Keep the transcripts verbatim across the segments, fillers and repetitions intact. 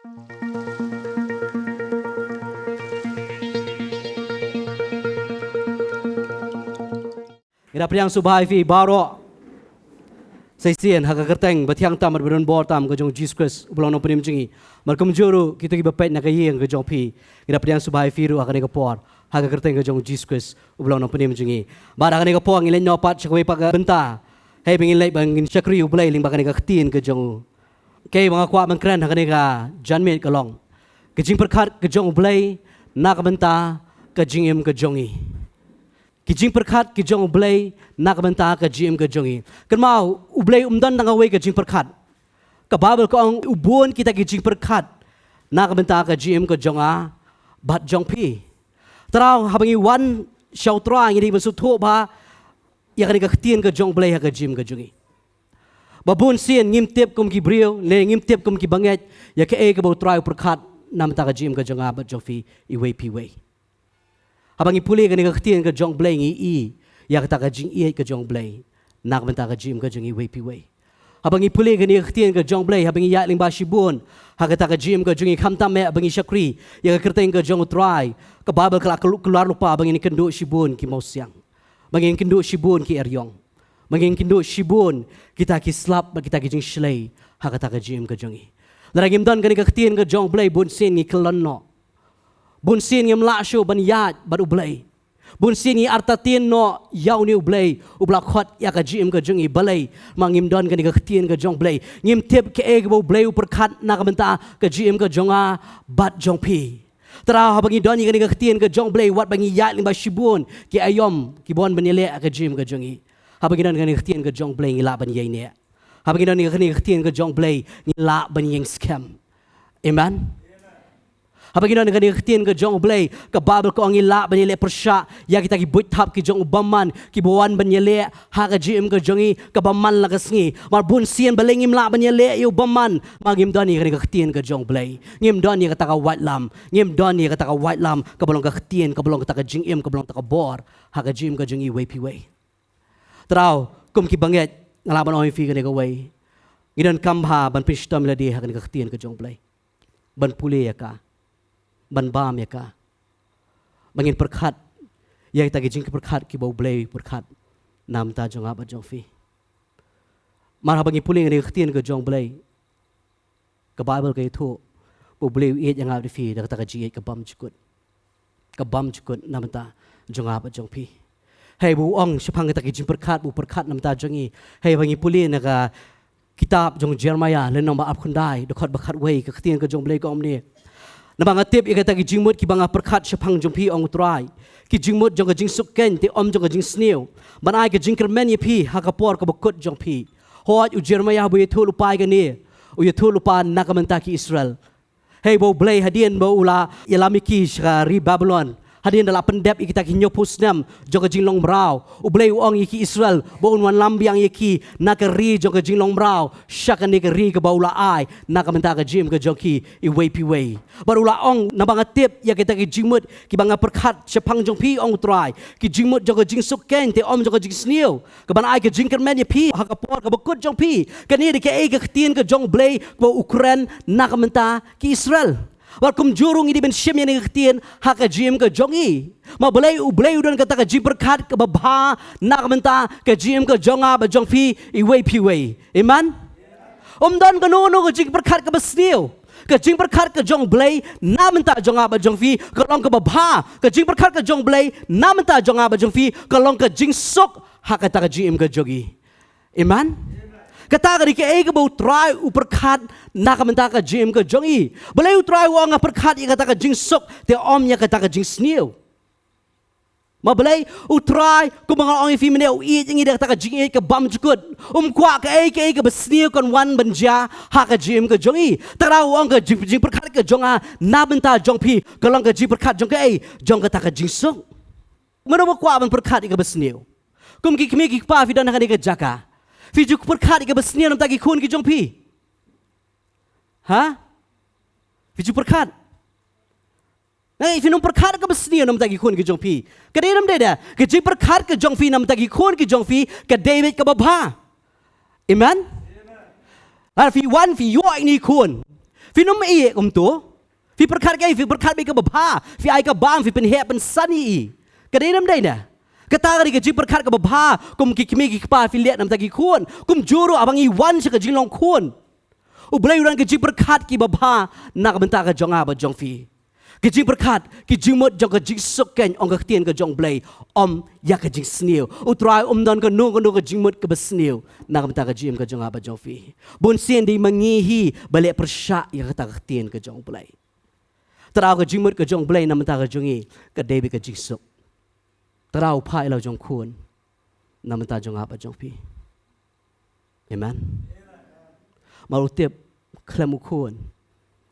Ngi da pdiang sngewbha ïa phi baroh sa shisien ha ka kyrteng ba thiang tam bad ba don bor tam ka jong u Jisu Khrist uba long nongpynim jong ngi. Bad kumjuh ruh kito kiba peit na ka ïing ka jong phi, ngi da pdiang sngewbha ïa phi ruh ha kane ka por ha ka kyrteng ka jong u Jisu Khrist uba long nongpynim jong ngi. Bad ha kane ka por ngin leit noh pat sha kawei pat ka bynta, hei ba ngin leit ba ngin shakri U Blei lyngba kane ka ktien ka jong u. Kaei ba nga kwah ban kren ha kane ka janmiet ka long ka jingpyrkhat ka jong U Blei na ka bynta ka jingim ka jong ngi. Ka jingpyrkhat ka jong U Blei na ka bynta ka jingim ka jong ngi. Kynmaw, U Blei um don tang kawei ka jingpyrkhat. Ka Baibl ka ong u bun kita ki jingpyrkhat na ka bynta ka jingim ka jong nga bad jong phi. Te haba ngi wan sha U Trai ngi dei ban sngewthuh bha ïa kane ka ktien ka jong U Blei ha ka jingim ka jong ngi. Ba bun sien ngim tip kum ki briew, ne ngim tip kum ki bangeit ïa kaei kaba U Trai u pyrkhat na ka bynta ka jingim ka jong nga bad jong phi iwei pa iwei. Haba ngi pule kane ka ktien ka jong U Blei ngi i ïa kata ka jingïeit ka jong U Blei na ka bynta ka jingim ka jong ngi iwei pa iwei. Haba ngi pule kane ka ktien ka jong U Blei, haba ngi ïaid lyngba shibun ha kata ka jingim ka jong ngi, khamtam eh ba ngi shakri ïa ka kyrteng ka jong U Trai, ka Baibl ka la kyl-, kylar lypa ba ngin kynduh shibun ki mawsiang, ba ngin kynduh shibun ki eriong, ba ngin kynduh shibun kita ki slap bad kita ki jingshlei ha kata ka jingim ka jong ngi. Lada ngim don kane ka ktien ka jong U Blei, bun sien ngi kyllon noh. Bun sien ngim lah shuh ban ïaid bad U Blei. Bun sien ngi artatien noh ïa une U Blei uba la khot ïa ka jingim ka jong ngi. Balei? Namar ngim don kane ka ktien ka jong U Blei. Ngim tip kaei kaba U Blei u pyrkhat na ka bynta ka jingim ka jong nga bad jong phi. Te haba ngi don ïa kane ka ktien ka jong U Blei, wat ba ngi ïaid lyngba shibun ki aïom kiba wan ban ïaleh ha ka jingim ka jong ngi, haba ngi don kane ka ktien ka jong U Blei ngi lah ban ïaineh. Haba ngi don ïa kane ka ktien ka jong U Blei ngi lah ban ïeng skhem. Amen. Haba ngi don ïa kane ka ktien ka jong U Blei, ka Baibl ka ong ngi lah ban ïaleh pyrshah ïa kita ki buit thap ki jong u bymman kiba wan ban ïaleh ha ka jingim ka jong ngi, kaba man la ka sngi. Namar bun sien balei ngim lah ban ïaleh ïa u bymman? Namar ngim don ïa kane ka ktien ka jong U Blei. Ngim don ïa kata ka waitlam. Ngim don ïa kata ka waitlam kaba long ka ktien, kaba long kata ka jingim, kaba long kata ka bor ha ka jingim ka jong ngi iwei pa iwei. Te kum ki bangeit, nga lah ban ong ïa phi kane kawei. Ngi donkam bha ban pynshitom ïa lade ha kane ka ktien ka jong U Blei. Ban pule ïa ka. Ban bam ïa ka. Ba ngin pyrkhat ïa kita ki jingpyrkhat kiba U Blei u pyrkhat na ka bynta jong nga bad jong phi. Namar haba ngi pule ïa kane ka ktien ka jong U Blei, ka Baibl ka ïathuh ba U Blei u ïeit ïa nga bad ïa phi da kata ka jingïeit ka bymjukut. Ka bymjukut na ka bynta jong nga bad jong phi. Hei ba u ong shaphang kata ka jingpyrkhat ba u pyrkhat na ka bynta jong ngi. Hei ba ngi pule na ka kitab jong u Jeremaïah lynnong ba arphew khyndai, dkhot ba khatwei, ka ktien ka jong U Blei ka ong kumne: Naba nga tip ïa kita ki jingmut kiba nga pyrkhat shaphang jong phi, ong U Trai, ki jingmut jong ka jingsuk keiñ, te ym jong ka jingsniew, ban ai ka jingkyrmen ïa phi ha ka por kaba kut jong phi. Hooid, u Jeremaïah ba u ïathuhlypa ïa kane, u ïathuhlypa na ka bynta ki Israel. Hei ba U Blei hadien ba u la ïalam ïa ki sha ka ri Babilon, hadien da la pyndep ïa kita ki hynñiewphew snem jong ka jinglong mraw, U Blei u ong ïa ki Israel ba un wanlam biang ïa ki na ka ri jong ka jinglong mraw sha kane ka ri kaba u la ai na ka bynta ka jingim ka jong ki iwei pa iwei. Bad u la ong, naba nga tip ïa kita ki jingmut kiba nga pyrkhat shaphang jong phi, ong U Trai, ki jingmut jong ka jingsuk keiñ, te ym jong ka jingsniew, ka ban ai ka jingkyrmen ïa phi ha ka por kaba kut jong phi. Kane dei kaei, ka ktien ka jong U Blei kaba u kren na ka bynta ki Israel. Bad kumjuh ruh ngi dei ban shim ïa kane ka ktien ha ka jingim ka jong ngi. Namar balei? U Blei u don kata ka jingpyrkhat kaba bha na ka bynta ka jingim ka jong nga bad jong phi iwei pa iwei. Amen. Um don kano kano ka jingpyrkhat kaba sniew. Ka jingpyrkhat ka jong U Blei na ka bynta jong nga bad jong phi ka long kaba bha. Ka jingpyrkhat ka jong U Blei na ka bynta jong nga bad jong phi ka long ka jingsuk ha kata ka jingim ka jong ngi. Amen. Kata ka dei kaei kaba U Trai u pyrkhat na ka bynta ka jingim ka jong ngi. Balei U Trai u ong nga pyrkhat ïa kata ka jingsuk, te ym ïa kata ka jingsniew? Namar balei? U Trai, kumba nga ong ïa phi mynne, u ïeit ïa ngi da kata ka jingïeit ka bymjukut. Um kwah kaei kaei kaba sniew kan wan ban jia ha ka jingim ka jong ngi. Te u ong ka jing, jingpyrkhat ka jong nga na bynta jong phi ka long ka jingpyrkhat jong kaei? Jong kata ka jingsuk. Mano ba kwah ban pyrkhat ïa kaba sniew? Kum ki kmie ki kpa, phi don ha kane ka jaka, phi ju pyrkhat ïa kaba sniew na bynta ki khun ki jong phi? Ha? Phi ju pyrkhat? Ngi, phin ym pyrkhat ïa kaba sniew na bynta ki khun ki jong phi. Ka dei ne ym dei de? Ka jingpyrkhat ka jong phi na bynta ki khun ki jong phi ka dei beit kaba bha. Amen. Lada phi wan phi ïoh ïa kine ki khun, Phin ym ïeh kumto. Phi pyrkhat kaei? Phi pyrkhat beit kaba bha. Phi ai ka bam, phi pynheh pynsan ïa i. Ka dei ne ym dei ne? Kata ka dei ka jingpyrkhat kaba bha, kum ki kmie ki kpa phi leh na ka bynta ki khun. Kumjuh ruh haba ngi wan sha ka jinglong khun, U Blei u don ka jingpyrkhat kiba bha na ka bynta ka jong nga bad jong phi. Ka jingpyrkhat, ki jingmut jong ka jingsuk keiñ, ong ka ktien ka jong U Blei, ym ïa ka jingsniew. U Trai um don kano kano ka jingmut kaba sniew na ka bynta ka jingim ka jong nga bad jong phi. Bunsien dei ma ngi hi ba leh pyrshah ïa kata ka ktien ka jong U Blei. Trai, ka jingmut ka jong U Blei na ka bynta ka jong ngi ka dei beit ka jingsuk. Trai, u phah ïa la u jong u khun na ka bynta jong nga bad jong phi. Amen. Namar u tip, khlem u khun,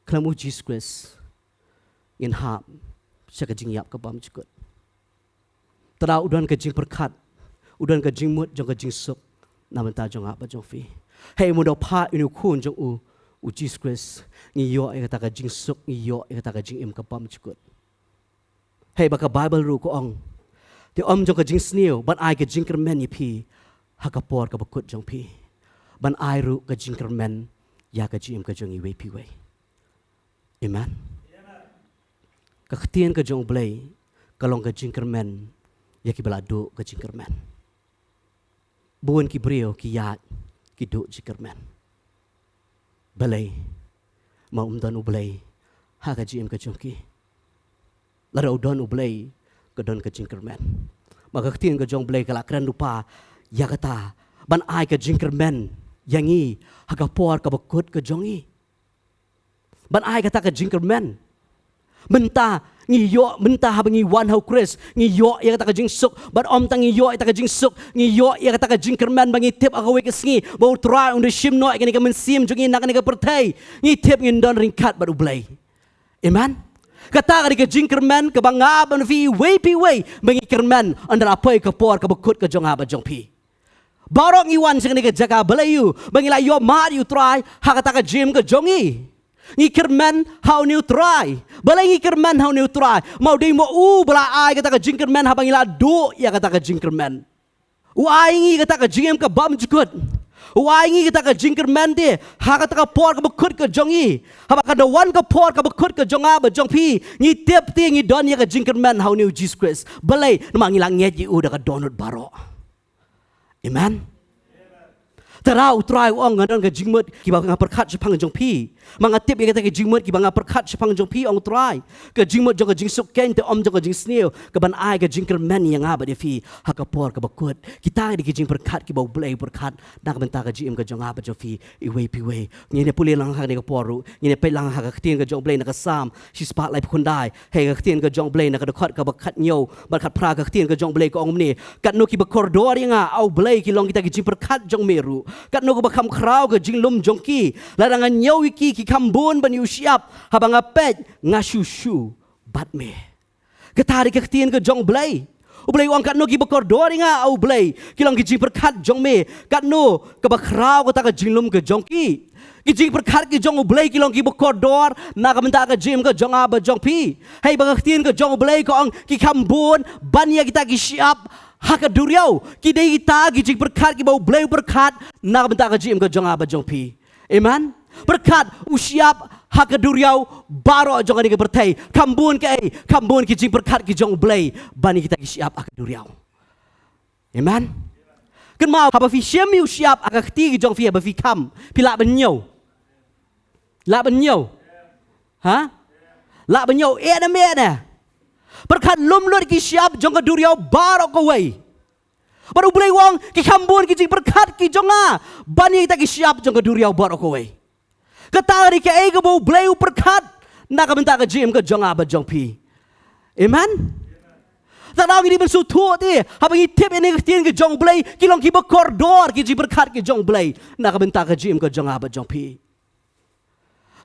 khlem u Jisu Khrist, ngin hap sha ka jingïap ka bymjukut. Trai, u don ka jingpyrkhat, u don ka jingmut jong ka jingsuk na ka bynta jong nga bad jong phi. Hei, mut u phah ïa une u khun jong u, u Jisu Khrist, ngi ïoh ïa kata ka jingsuk, ngi ïoh ïa kata ka jingim ka bymjukut. Hei, ba ka Baibl ruh ka ong, te ym jong ka jingsniew, ban ai ka jingkyrmen ïa phi ha ka por kaba kut jong phi, ban ai ruh ka jingkyrmen ïa ka jingim ka jong iwei pa iwei. Amen. Ka ktien ka jong U Blei ka long ka jingkyrmen ïa kiba la duh ka jingkyrmen. Bun ki briew ki ïaid, ki duh jingkyrmen. Balei? Namar um don U Blei ha ka jingim ka jong ki. Lada u don U Blei, ka don ka jingkyrmen. Namar ka ktien ka jong U Blei ka la kren lypa ïa kata, ban ai ka jingkyrmen ïa ngi ha ka por kaba kut ka jong ngi. Ban ai kata ka jingkyrmen. Mynta ngi ïoh, mynta haba ngi wan ha u Khrist, ngi ïoh ïa kata ka jingsuk. Bad ym tang ngi ïoh ïa kata ka jingsuk, ngi ïoh ïa kata ka jingkyrmen ba ngi tip ha kawei ka sngi ba U Trai un da shim noh ïa kane ka mynsiem jong ngi na kane ka pyrthei. Ngi tip ngin don ryngkat bad U Blei. Amen. Kata ka dei ka jingkyrmen kaba nga bad phi iwei pa iwei ba ngi kyrmen, ynda la poi ka por kaba kut ka jong nga bad jong phi. Baroh ngi wan sha kane ka jaka, balei? Ba ngi la ïohmad ïa U Trai ha kata ka jingim ka jong ngi. Ngi kyrmen ha une U Trai. Balei ngi kyrmen ha une U Trai? Namar u dei ma u ba la ai kata ka jingkyrmen haba ngi la duh ïa kata ka jingkyrmen. U ai ngi kata ka jingim ka bymjukut. U ai ngi kata ka jingkyrmen te ha kata ka por kaba kut ka jong ngi. Haba ka da wan ka por kaba kut ka jong nga bad jong phi, ngi tip te ngi don ïa ka jingkyrmen ha une U Jisu Khrist. Balei? Namar ngi la ngeit ïa u da ka dohnud baroh. Amen. Trai, U Trai u ong, nga don ka jingmut kiba nga pyrkhat shaphang jong phi. Ma nga tip ïa kata ka jingmut kiba nga pyrkhat shaphang jong phi, ong U Trai. Ka jingmut jong ka jingsuk keiñ, te ym jong ka jingsniew, ka ban ai ka jingkyrmen ïa nga bad ïa phi ha ka por kaba kut. Kita ki dei ki jingpyrkhat kiba U Blei u pyrkhat na ka bynta ka jingim ka jong nga bad jong phi iwei pa iwei. Ngin ïa pule lang ha kane ka por ruh, ngin ïa peit lang ha ka ktien ka jong U Blei na ka Salm shispah laiphew khyndai. Hei, ka ktien ka jong U Blei na ka dkhot kaba khathynñiew bad khatphra, ka ktien ka jong U Blei ka ong kumne: Katno kiba kordor ïa nga, A U Blei, ki long kita ki jingpyrkhat jong me ruh. Katno kaba kham khraw ka jinglum jong ki. Lada nga ñiew ïa ki, ki kham bun ban ïoh shyiap. Haba nga peit, nga shu shu bad me. Kata dei ka ktien ka jong U Blei. U Blei u ong, katno kiba kordor ïa nga, A U Blei, ki long ki jingpyrkhat jong me. Katno kaba khraw kata ka jinglum ka jong ki. Ki jingpyrkhat ki jong U Blei ki long kiba kordor na ka bynta ka jingim ka jong nga bad jong phi. Hei, ba ka ktien ka jong U Blei ka ong, ki kham bun ban ïa kita ki shyiap ha ka duriaw. Ki dei kita ki jingpyrkhat kiba U Blei u pyrkhat na ka bynta ka jingim ka jong nga bad jong phi. Amen. Pyrkhat, u shyiap ha ka duriaw baroh jong kane ka pyrthei. Kham bun kaei? Kham bun ki jingpyrkhat ki jong U Blei ban ïa kita ki shyiap ha ka duriaw. Amen. Kynmaw, haba phi shim ïa u shyiap ha ka kti ki jong phi, haba phi kham, phi lah ban ñiew? Lah ban ñiew? Ha? Lah ban ñiew? Eh ne em eh ne? Pyrkhat, lum lut ki shyiap jong ka duriaw baroh kawei. Bad U Blei u ong, ki kham bun ki jingpyrkhat ki jong nga ban ïa kita ki shyiap jong ka duriaw baroh kawei. Kata ka dei kaei kaba U Blei u pyrkhat na ka bynta ka jingim ka jong nga bad jong phi. Amen. Tang ngi dei ban sngewthuh te, haba ngi tip ïa kane ka ktien ka jong U Blei, ki long kiba kordor ki jingpyrkhat ki jong U Blei na ka bynta ka jingim ka jong nga bad jong phi.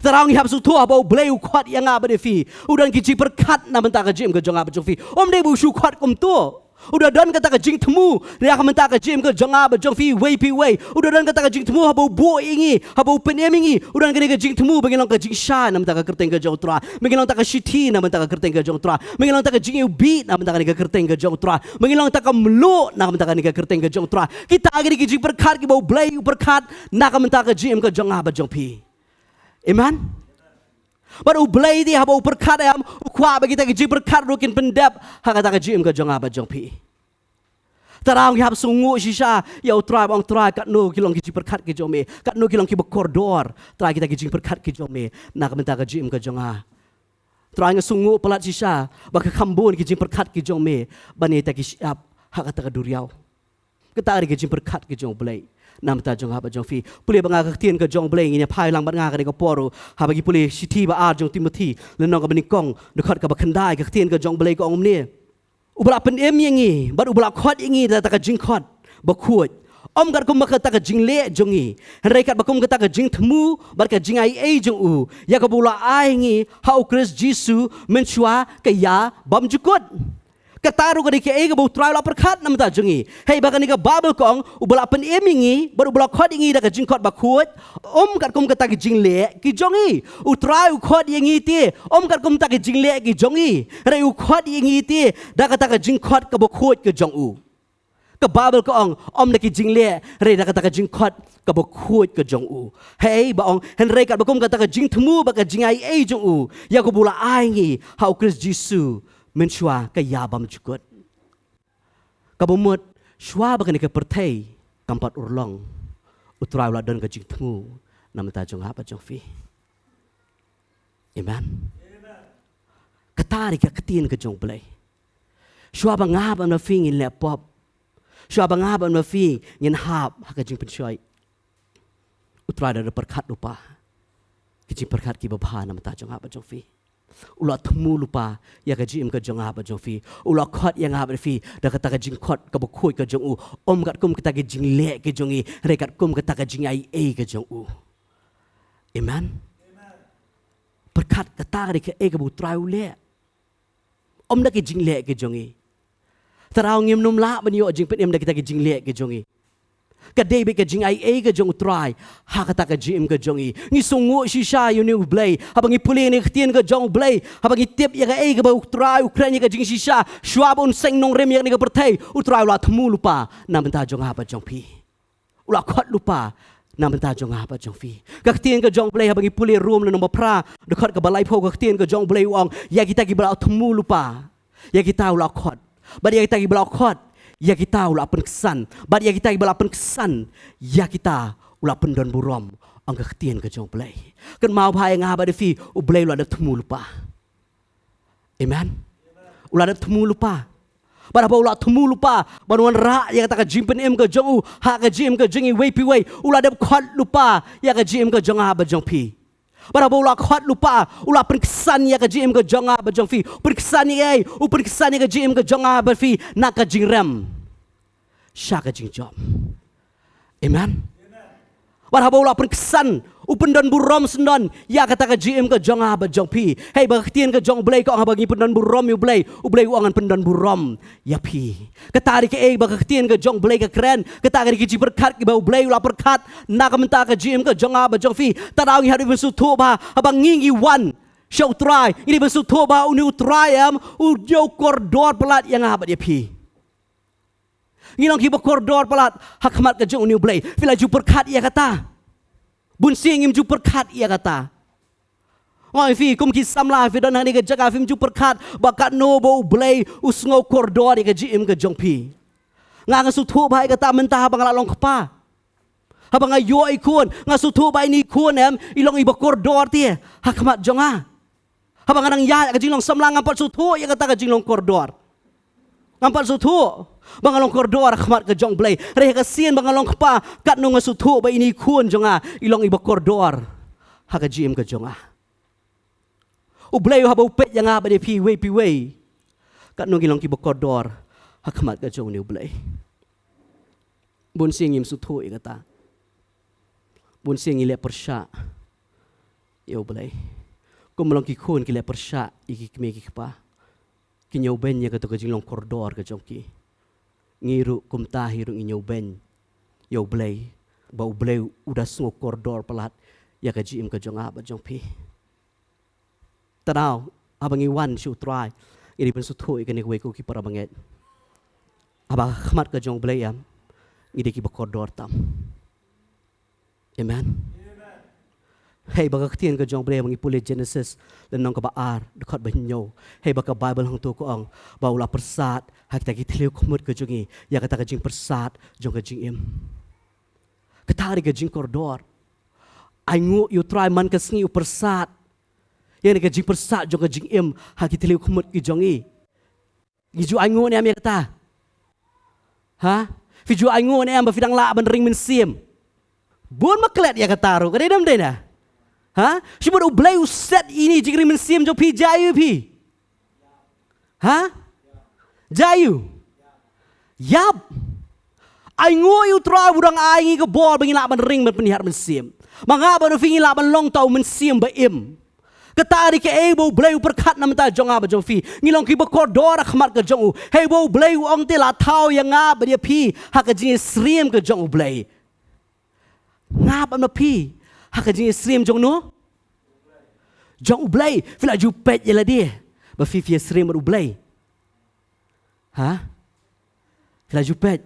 Tang ngi hap sngewthuh, haba U Blei u khot ïa nga bad ïa phi, u don ki jingpyrkhat na ka bynta ka jingim ka jong nga bad jong phi. Ym dei ba u shu khot kumto. U da don kata ka jingthmu na ka bynta ka jingim ka jong nga bad jong phi iwei pa iwei. U da don kata ka jingthmu haba u buh ïa ngi, haba u pynim ïa ngi. U don kane ka jingthmu ba ngin long ka jingshai na ka bynta ka kyrteng ka jong U Trai. Ba ngin long kata ka shithi na ka bynta ka kyrteng ka jong U Trai. Ba ngin long kata ka jingiwbih na ka bynta kane ka kyrteng ka jong U Trai. Ba ngin long kata ka mluh na ka bynta kane ka kyrteng ka jong U Trai. Kita ki dei ki jingpyrkhat kiba U Blei u pyrkhat na ka bynta ka jingim ka jong nga bad jong phi. Amen. Bad U Blei te haba u pyrkhat em, u kwah ba kita ki jingpyrkhat ruh kin pyndep ha kata ka jingim ka jong nga bad jong phi. Tang ngi hap sngewnguh shisha ïa U Trai, ba ong Trai, katno ki long ki jingpyrkhat ki jong me, katno ki long kiba kordor Trai kita ki jingpyrkhat ki jong me na ka bynta ka jingim ka jong nga. Trai, nga sngewnguh palat shisha ba ka kham bun ki jingpyrkhat ki jong me ban ïatai ki shyiap ha kata ka duriaw. Kata ka dei ka jingpyrkhat ka jong U Blei na ka bynta jong nga bad jong phi. Pule bad nga ka ktien ka jong U Blei, ngin ïa phai lang bad nga ha kane ka por ruh, haba ngi pule shithi ba ar jong Timothi, lynnong kaba nyngkong, dkhot kaba khyndai, ka ktien ka jong U Blei ka ong kumne: Uba la pynim ïa ngi bad uba la khot ïa ngi da kata ka jingkhot bakhuid, ym katkum ba kata ka jingleh jong ngi, hynrei katba kum kata ka jingthmu bad ka jingaiei jong u, ïa kaba u la ai ngi ha U Khrist Jisu mynshuwa ka ïa bymjukut. Kata ruh ka dei kaei kaba U Trai u la pyrkhat na ka bynta jong ngi. Hei, ba kane ka Baibl ka ong, uba la pynim ïa ngi bad uba la khot ïa ngi da ka jingkhot bakhuid, ym katkum kata ka jingleh ka jong ngi. U Trai u khot ïa ngi te ym katkum kata ka jingleh ka jong ngi, hynrei u khot ïa ngi te da kata ka jingkhot kaba khuid ka jong u. Ka Baibl ka ong, ym da ki jingleh, hynrei da kata ka jingkhot kaba khuid ka jong u. Hei, ba ong, hynrei katba kum kata ka jingthmu bad ka jingaiei jong u, ïa kaba u la ai ngi ha U Khrist Jisu mynshuwa ka ïa bymjukut. Kaba mut, shuwa ba kane ka pyrthei kam pat urlong, U Trai u la don ka jingthmu na ka bynta jong nga bad jong phi. Amen. Kata ka dei ka ktien ka jong U Blei. Shuwa ba nga bad phi ngin leh pop, shuwa ba nga bad phi ngin hap ha ka jingpynshoi, U Trai u la pyrkhat lypa ki jingpyrkhat kiba bha na ka bynta jong nga bad jong phi. U la thmu lypa ïa ka jingim ka jong nga bad jong phi. U la khot ïa nga bad phi da kata ka jingkhot kaba khuid ka jong u, ym katkum kata ka jingleh ka jong ngi, hynrei katkum kata ka jingaiei ka jong u. Amen. Pyrkhat, kata ka dei kaei kaba U Trai u leh, ym da ki jingleh ki jong ngi. Tang ngim nym lah ban ïoh jingpynim da kita ki jingleh ki jong ngi. Ka dei beit ka jingaiei ka jong U Trai ha kata ka jingim ka jong ngi. Ngi sngewnguh shisha ïa une U Blei haba ngi pule ïa ka ktien ka jong U Blei, haba ngi tip ïa kaei kaba U Trai u kren ïa ka jingshisha, shuwa ba un seng nongrim ïa kane ka pyrthei, U Trai u la thmu lypa na ka bynta jong nga bad jong phi. U la khot lypa na ka bynta jong nga bad jong phi. Ka ktien ka jong U Blei haba ngi pule Rom lynnong ba phra, dkhot kaba laiphew, ka ktien ka jong U Blei u ong, ïa kita kiba la thmu lypa, ïa kita u la khot. Bad ïa kita kiba la khot, ïa kita u la pynksan. Bad ïa kita kiba la pynksan, ïa kita u la pyndonburom, ong ka ktien ka jong U Blei. Kynmaw bha, ïa nga bad ïa phi, U Blei u la dep thmu lypa. Amen. U la dep thmu lypa. Bad haba u la thmu lypa ban wanrah ïa kata ka jingpynim ka jong u ha ka jingim ka jong iwei pa iwei, u la dep khot lypa ïa ka jingim ka jong nga bad jong phi. Bad haba u la khot lypa, u la pynksan ïa ka jingim ka jong nga bad jong phi. Pynksan ïa kaei? U pynksan ïa ka jingim ka jong nga bad phi na ka jingrem sha ka jingjop. Amen. Bad haba u la pynksan, u pyndonburom syndon ïa kata ka jingim ka jong nga bad jong phi. Hei, ba ka ktien ka jong U Blei ka ong, haba ngi pyndonburom ïa U Blei, U Blei u ong ngan pyndonburom ïa phi. Kata ka dei kaei ba ka ktien ka jong U Blei ka kren. Kata ka dei ki jingpyrkhat kiba U Blei u la pyrkhat na ka bynta ka jingim ka jong nga bad jong phi. Tang ngi hap ban sngewthuh bha, haba ngi ngi wan sha U Trai, ngi dei ban sngewthuh ba une U Trai em, u dei u kordor palat ïa nga bad ïa phi. Ngi long kiba kordor palat ha khmat ka jong une U Blei. Phi la ju pyrkhat ïa kata? Bunsien ngim ju pyrkhat ïa kata. Nga ong ïa phi, kum ki samla, phi don ha kane ka jaka, phim ju pyrkhat ba katno ba U Blei u sngew kordor ïa ka jingim ka jong phi. Nga, nga sngewthuh bha ïa kata mynta haba nga la long kpa. Haba nga ïoh i khun, nga sngewthuh ba ine i khun em, i long iba kordor te ha khmat jong nga. Haba nga dang ïaid ïa ka jinglong samla, ngam pat sngewthuh ïa kata ka jinglong kordor. Ngam pat sngewthuh ba nga long kordor ha khmat ka jong U Blei. Hynrei ha ka sien ba nga long kpa, katno nga sngewthuh ba ine i khun jong nga i long iba kordor ha ka jingim ka jong nga. U Blei haba u peit ïa nga bad ïa phi iwei pa iwei, katno ngi long kiba kordor ha khmat ka jong une U Blei. Bunsien ngim sngewthuh ïa kata. Bunsien ngi leh pyrshah ïa U Blei. Kum ba long ki khun ki leh pyrshah ïa ki kmie ki kpa, ki ñiewbeiñ ïa kato ka jinglong kordor ka jong ki. Ngi ruh kumta hi ruh ngi ñiewbeiñ ïa U Blei, ba U Blei u da sngew kordor palat ïa ka jingim ka jong nga bad jong phi. Tang haba ngi wan sha U Trai, ngi dei ban sngewthuh ïa kane kawei ka, ko ki para bangeit, haba ha khmat ka jong U Blei em, ngi dei kiba kordor tam. Amen. Hei ba ka ktien ka jong U Blei, ba ngi pule Genesis, lynnong kaba ar, dkhot ba hynñiew. Hei ba ka Baibl hangto ka ong ba u la pyrsad ha kita ki thliew khmut ka jong ngi ïa kata ka jingpyrsad jong ka jingim. Kata ka dei ka jingkordor. Ainguh ïa U Trai man ka sngi u pyrsad ïa kane ka jingpyrsad jong ka jingim ha ki thliew khmut ki jong ngi. Ngi ju ainguh ne em ïa kata? Ha? Phi ju ainguh ne em ba phi dang lah ban ring mynsiem? Bun ma klet ïa kata ruh, ka dei ne em dei na? Ha? Shu mut U Blei u set ïa kine ki jingring mynsiem jong phi, jia aiu phi? Ha? Jia aiu? Ïap. Ainguh ïa U Trai ba u dang ai ngi ka bor ba ngin lah ban ring ban pynhiar mynsiem. Ma nga bad phi ngin lah ban long tang u mynsiem ba im. Kata ka dei kaei ba U Blei u pyrkhat na ka bynta jong nga bad jong phi. Ngin long kiba kordor ha khmat ka jong u. Hei ba U Blei u ong te la thaw ïa nga bad ïa phi ha ka jingïasyriem ka jong U Blei. Nga bad ma phi ha ka jingïasyriem jong no? Jong U Blei. Phi la ju peit ïa lade ba phi phi ïasyriem bad U Blei? Ha? Phi la ju peit?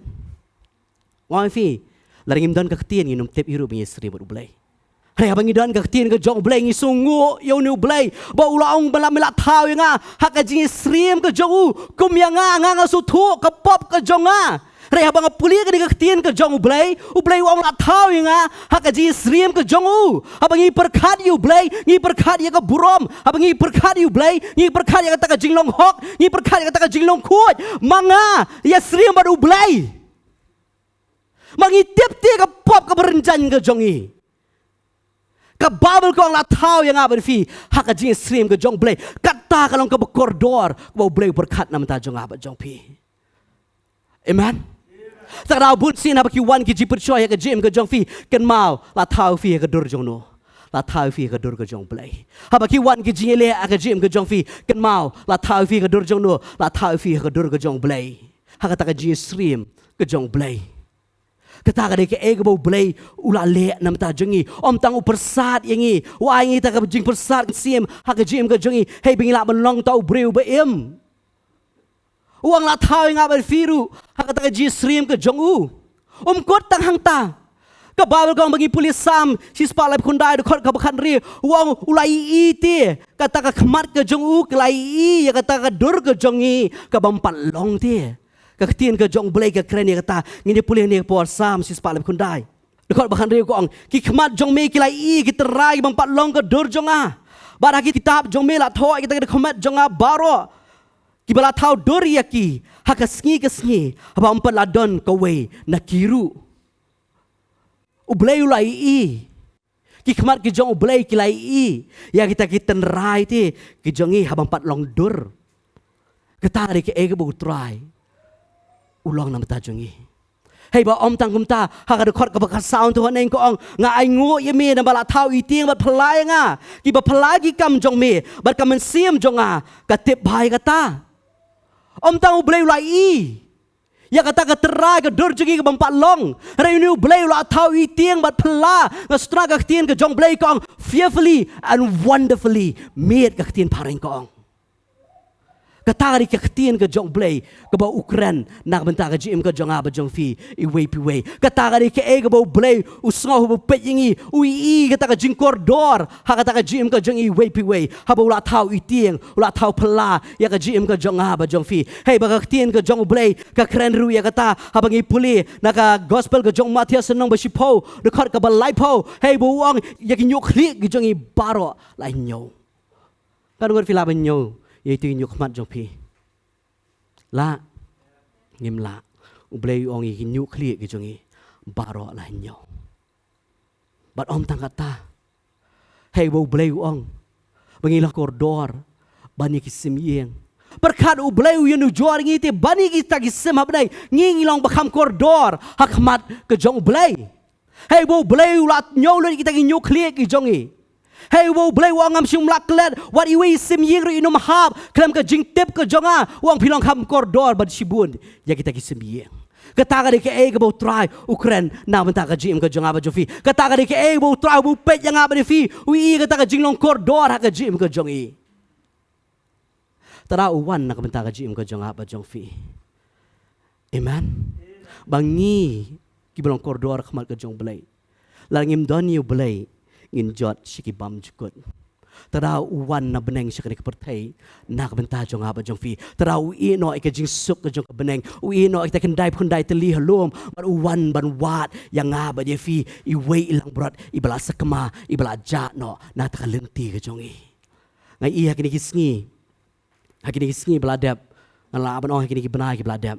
Wan phi, lada ngim don ka ktien ngin ym tip hi ruh ba ngi ïasyriem bad U Blei. Hynrei haba ngi don ka ktien ka jong U Blei ngi sngewnguh ïa une U Blei ba u la ong ba la, me la thaw ïa nga ha ka jingïasyriem ka jong u. Kum ïa nga, nga nga sngewthuh ka pop ka jong nga. Hynrei haba nga pule kane ka ktien ka jong U Blei, U Blei u ong la thaw ïa nga ha ka jingïasyriem ka jong u. Haba ngi pyrkhat ïa U Blei, ngi pyrkhat ïa ka burom. Haba ngi pyrkhat ïa U Blei, ngi pyrkhat ïa kata ka jinglong hok, ngi pyrkhat ïa kata ka jinglong khuid. Ma nga ïasyriem bad U Blei. Ma ngi tip te ka pop kaba rynjang ka jong ngi. Ka Baibl ka ong la thaw ïa nga bad phi ha ka jingïasyriem ka jong U Blei. Kata ka long kaba kordor kaba U Blei u pyrkhat na ka bynta jong nga bad jong phi. Amen. Sa ka daw bun sien haba ki wan ki jingpyrshoi ha ka jingim ka jong phi, kynmaw la thaw phi ha ka dur jong no? La thaw phi ha ka dur ka jong U Blei. Haba ki wan ki jingïaleh ha ka jingim ka jong phi, kynmaw la thaw phi ha ka dur jong no? La thaw phi ha ka dur ka jong U Blei. Ha kata ka jingïasyriem ka jong U Blei. Kata ka dei kaei kaba U Blei u la leh na ka bynta jong ngi. Ym tang u pyrsad ïa ngi, u ai ngi kata ka jingpyrsad mynsiem ha ka jingim ka jong ngi, hei ba ngin lah ban long tang u briew ba im. U ong la thaw ïa nga bad phi ruh ha kata ka jingïasyriem ka jong u. Um kut tang hangta. Ka Baibl ka ong ba ngi pule Salm shispah laiphew khyndai dkhot kaba khathynriew, u ong u la ïohi te kata ka khmat ka jong u ka la ïohi ïa kata ka dur ka jong ngi kabym pat long te. Ka ktien ka jong U Blei ka kren ïa kata. Ngin ïa pule hangne ha ka por, Salm shispah laiphew khyndai dkhot ba khathynriew ka ong, ki khmat jong me ki la ïohi ïa ki tynrai kibym pat long ka dur jong nga. Bad ha ki kitab jong me la thoh ïa kita ki dohkha met jong nga baroh kiba la thaw dur ïa ki ha ka sngi ka sngi, haba ym pat la don kawei na ki ruh. U Blei u la ïohi. Ki khmat ki jong U Blei ki la ïohi ïa kita ki tynrai te ki jong ngi habym pat long dur. Kata ka dei kaei kaba U Trai u long na ka bynta jong ngi. Hei ba ym tang kumta, ha ka dkhot kaba khatsaw hangto haneng ka ong, nga ainguh ïa me namar ba la thaw ïa tieng bad phylla ïa nga. Kiba phylla ïa ki kam jong me bad ka mynsiem jong nga ka tip bha ïa kata. Ym tang U Blei u la ïohi ïa kata ka tynrai ka dur jong ngi kabym pat long, hynrei une U Blei u la thaw ïa tieng bad phylla. Nga sngewtynnat ka ktien ka jong U Blei ka ong, fearfully and wonderfully made, ka ktien phareng ka ong. Kata ka dei ka ktien ka jong U Blei kaba u kren na ka bynta ka jingim ka jong nga bad jong phi iwei pa iwei. Kata ka dei kaei kaba U Blei u sngew haba u peit ïa ngi, u ïohi kata ka jingkordor ha kata ka jingim ka jong ngi iwei pa iwei. Haba u la thaw ïa tieng, u la thaw phylla ïa ka jingim ka jong nga bad jong phi. Hei ba ka ktien ka jong U Blei ka kren ruh ïa kata, haba ngi pule na ka gospel ka jong u Mathaios lynnong ba shiphew dkhot kaba laiphew, hei ba u ong ïa ki hynñiewkhlieh ki jong ngi baroh la hynñiew. Katno ngut phi lah ban ñiew ïa ito ki hynñiewkhmat jong phi? Lah? Ngim lah. U Blei u ong ïa ki hynñiewkhlieh ki jong ngi baroh la hynñiew. Bad ym tang kata, hei ba U Blei u ong ba ngi la kordor ban ïa ki sim ïing. Pyrkhat, U Blei u ïanujor ïa ngi te ban ïa kita ki sim ha bneng, ngi ngi long ba kham kordor ha khmat ka jong U Blei. Hei ba U Blei u la ñiew lut ïa kita ki hynñiewkhlieh ki jong ngi. Hei ba U Blei u ong, ngam shym la klet wat iwei i sim ïing ruh in ym hap khlem ka jingtip ka jong nga. U ong phi long kham kordor ban shibun ïa kita ki sim ïing. Kata ka dei kaei kaba U Trai u kren na ka bynta ka jingim ka jong nga bad jong phi. Kata ka dei kaei kaba U Trai uba u peit ïa nga bad ïa phi u ïohi, kata ka jinglong kordor ha ka jingim ka jong ngi. Te da u wan na ka bynta ka jingim ka jong nga bad jong phi. Amen. Ba ngi kiba long kordor ha khmat ka jong U Blei. Lada ngim don ïa U Blei, ngin jot sha ki bymjukut. Te lada u wan na bneng sha kane ka pyrthei na ka bynta jong nga bad jong phi, te lada u ïeh noh ïa ka jingsuk ka jong ka bneng, u ïeh noh ïa kita ki khyndai phew khyndai tylli ha lum, bad u wan ban wad ïa nga bad ïa phi, iwei i langbrot iba la sakma, iba la jah noh na kata ka lynti ka jong ngi. Nga ïohi ha kine ki sngi, ha kine ki sngi ba la dep, nga lah ban ong ha kine ki bnai kiba la dep,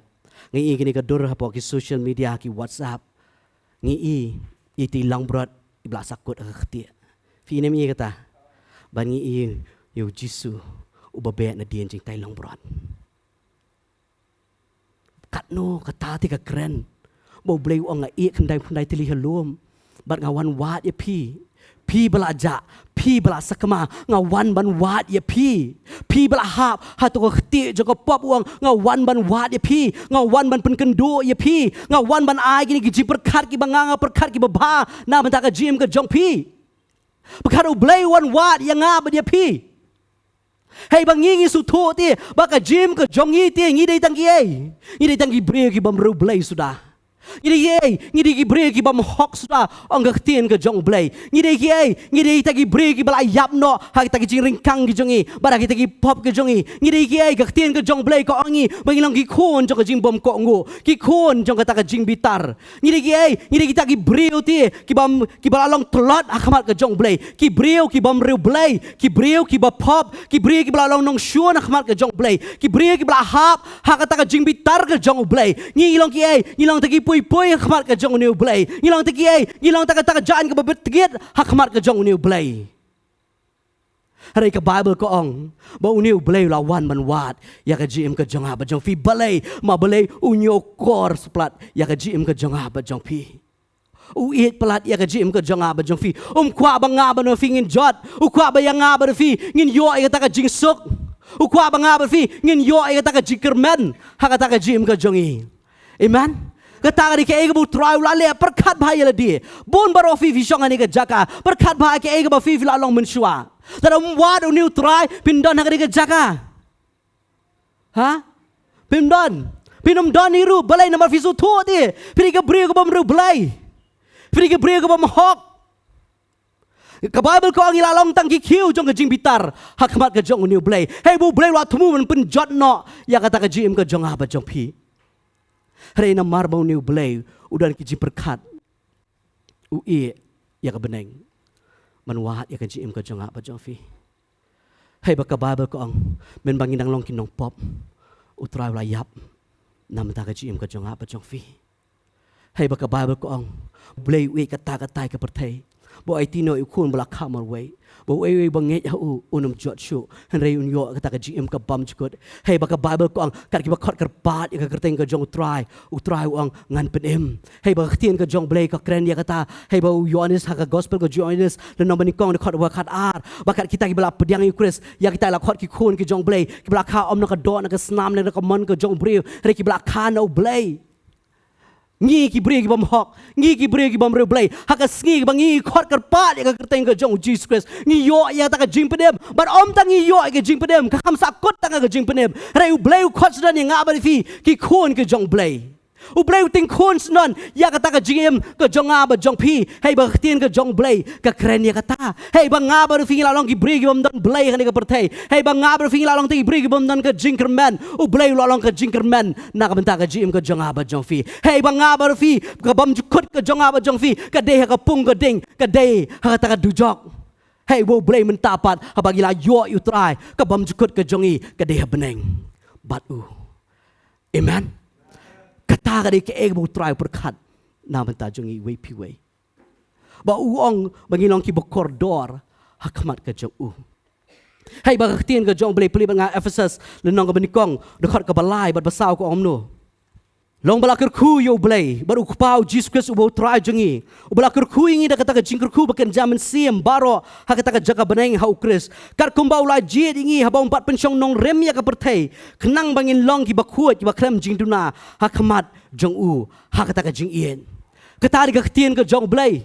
nga ïohi kine ka dur hapoh ki social media, ki WhatsApp. Nga ïohi ïa i langbrot iba la sakut ha ka ktieh. Phi ïohi ne em ïa kata? Bad nga ïohi ïa u Jisu uba beh nadien jingtei langbrot. Katno kata te ka kren ba U Blei u ong, nga ïeh khyndai phew khyndai tylli ha lum bad nga wan wad ïa phi. Phi ba la jah, phi ba la sakma, nga wan ban wad ïa phi. Phi ba la hap ha kata ka ktieh jong ka pop, u ong, nga wan ban wad ïa phi. Nga wan ban pynkynduh ïa phi. Nga wan ban ai kine ki jingpyrkhat kiba nga nga pyrkhat kiba bha na bynta ka jingim ka jong phi. Pyrkhat, U Blei u wan wad ïa nga bad ïa phi. Hei ba ngi ngi sngewthuh te ba ka jingim ka jong ngi te ngi dei tang kiei? Ngi dei tang ki briew ki bym riewblei suda. Ngi dei kiei? Ngi dei ki briew ki bym hok suda, ong ka ktien ka jong U Blei. Ngi dei kiei? Ngi dei tang ki briew kiba la ïap noh ha kita ki jingryngkang ki jong ngi bad ha kita ki pop ki jong ngi. Ngi dei kiei? Ka ktien ka jong U Blei ka ong ïa ngi ba ngi long ki khun jong ka jingbymkohnguh, ki khun jong kata ka jingbitar. Ngi dei kiei? Ngi dei kita ki briew te kiba, kiba la long tlot ha khmat ka jong U Blei. Ki briew ki bym riewblei, ki briew kiba pop, ki briew kiba la long nongshun ha khmat ka jong U Blei, ki briew kiba la hap ha kata ka jingbitar ka jong U Blei. Ngi long kiei? Ngi long tang ki pui pui ha khmat ka jong une U Blei. Ngi long tang kiei? Ngi long tang kata ka jaiñ kaba bit tngit ha khmat ka jong une U Blei. Hynrei ka Baibl ka ong ba une U Blei u la wan ban wad ïa ka jingim ka jong nga bad jong phi. Balei? Ma balei? U ñiewkor splat ïa ka jingim ka jong nga bad jong phi. U ïeit palat ïa ka jingim ka jong nga bad jong phi. Um kwah ba nga bad phi ngin jot. U kwah ba ïa nga bad phi ngin ïoh ïa kata ka jingsuk. U kwah ba nga bad phi ngin ïoh ïa kata ka jingkyrmen ha kata ka jingim ka jong ngi. Amen. Kata ka dei kaei kaba U Trai u la leh. Pyrkhat bha ïa lade. Bun baroh phi phi shong ha kane ka jaka, pyrkhat bha ïa kaei kaba phi phi la long mynshuwa. Lada um wad une U Trai, phim don ha kane ka jaka. Ha? Phim don. Phim don hi ruh. Balei? Namar phi sngewthuh te phi dei ka briew ka bym riewblei. Phi dei ka briew ka bym hok. Ka Baibl ka ong ngi la long tang ki khiew jong ka jingbitar ha khmat ka jong une U Blei. Hei ba U Blei u la thmu ban pynjot noh ïa kata ka jingim ka jong nga bad jong phi. Hynrei namar ba une U Blei u don ki jingpyrkhat, u ïeh ïa ka bneng ban wad ïa ka jingim ka jong nga bad jong phi. Hei ba ka Baibl ka ong mynba ngi dang long ki nongpop, U Trai u la ïap na bynta ka jingim ka jong nga bad jong phi. Hei ba ka Baibl ka ong, Blei u ïeit katta katta ïa ka pyrthei ba u aiti noh ïa u Khun ba la kha marwei, ba uei uei ba ngeit ha u un ym jot shuh, hynrei un ïoh kata ka jingim ka bymjukut. Hei ba ka Baibl ka ong, kat kiba khot kyrpad ïa ka kyrteng ka jong U Trai, U Trai u ong ngan pynim. Hei ba ka ktien ka jong U Blei ka kren ïa kata. Hei ba u Ïoannis ha ka Gospel ka jong u Ïoannis lynnong ba nyngkong dkhot ba khatar, ba kat kita kiba la pdiang ïa U Khrist, ïa kita la khot ki khun ki jong U Blei, kiba la kha ym na ka doh na ka snam ne na ka mon ka jong u briew, hynrei kiba la kha na U Blei. Ngi ki briew ki bym hok, ngi ki briew ki bym riewblei, ha ka sngi ba ngi khot kyrpad ïa ka kyrteng ka jong U Jisu Khrist, ngi ïoh ïa kata ka jingpynim. Bad ym tang ngi ïoh ïa ka jingpynim, ka kham sahkut tang ka jingpynim, hynrei U Blei u khot sdang ïa nga bad phi ki khun ki jong U Blei. U Blei u tyngkhun sdang ïa kata ka jingim ka jong nga bad jong phi. Hei ba ka ktien ka jong U Blei ka kren ïa kata. Hei ba nga bad phi ngi la long ki briew ki bym don blei ha kane ka pyrthei. Hei ba nga bad phi ngi la long ki briew ki bym don ka jingkyrmen, U Blei u la long ka jingkyrmen na ka bynta ka jingim ka jong nga bad jong phi. Hei ba nga bad phi, ka bymjukut ka jong nga bad jong phi ka dei ha ka pung ka ding, ka dei ha kata ka dujok. Hei ba U Blei mynta pat haba ngi la ïoh ïa U Trai, ka bymjukut ka jong ngi ka dei ha bneng bad u. Amen. Kata ka dei kaei kaba U Trai u pyrkhat na bynta jong ngi iwei pa iwei. Ba u ong ba ngi long kiba kordor ha khmat ka jong u. Hei ba ka ktien ka jong U Blei, pule bad nga Ephesus lynnong kaba nyngkong, dkhot kaba lai bad ba saw ka ong kumno: Long ba la kyrkhu ïa U Blei bad U Kpa U Jisu Khrist uba U Trai jong ngi, uba la kyrkhu ïa ngi da kata ka jingkyrkhu ba kynja mynsiem baroh ha kata ka jaka bneng ha U Khrist, katkum ba u la jied ïa ngi haba um pat pynshong nongrim ïa ka pyrthei, khnang ba ngin long kiba khuid kiba khlem jingduna ha khmat jong u ha kata ka jingïeit. Kata ka dei ka ktien ka jong U Blei.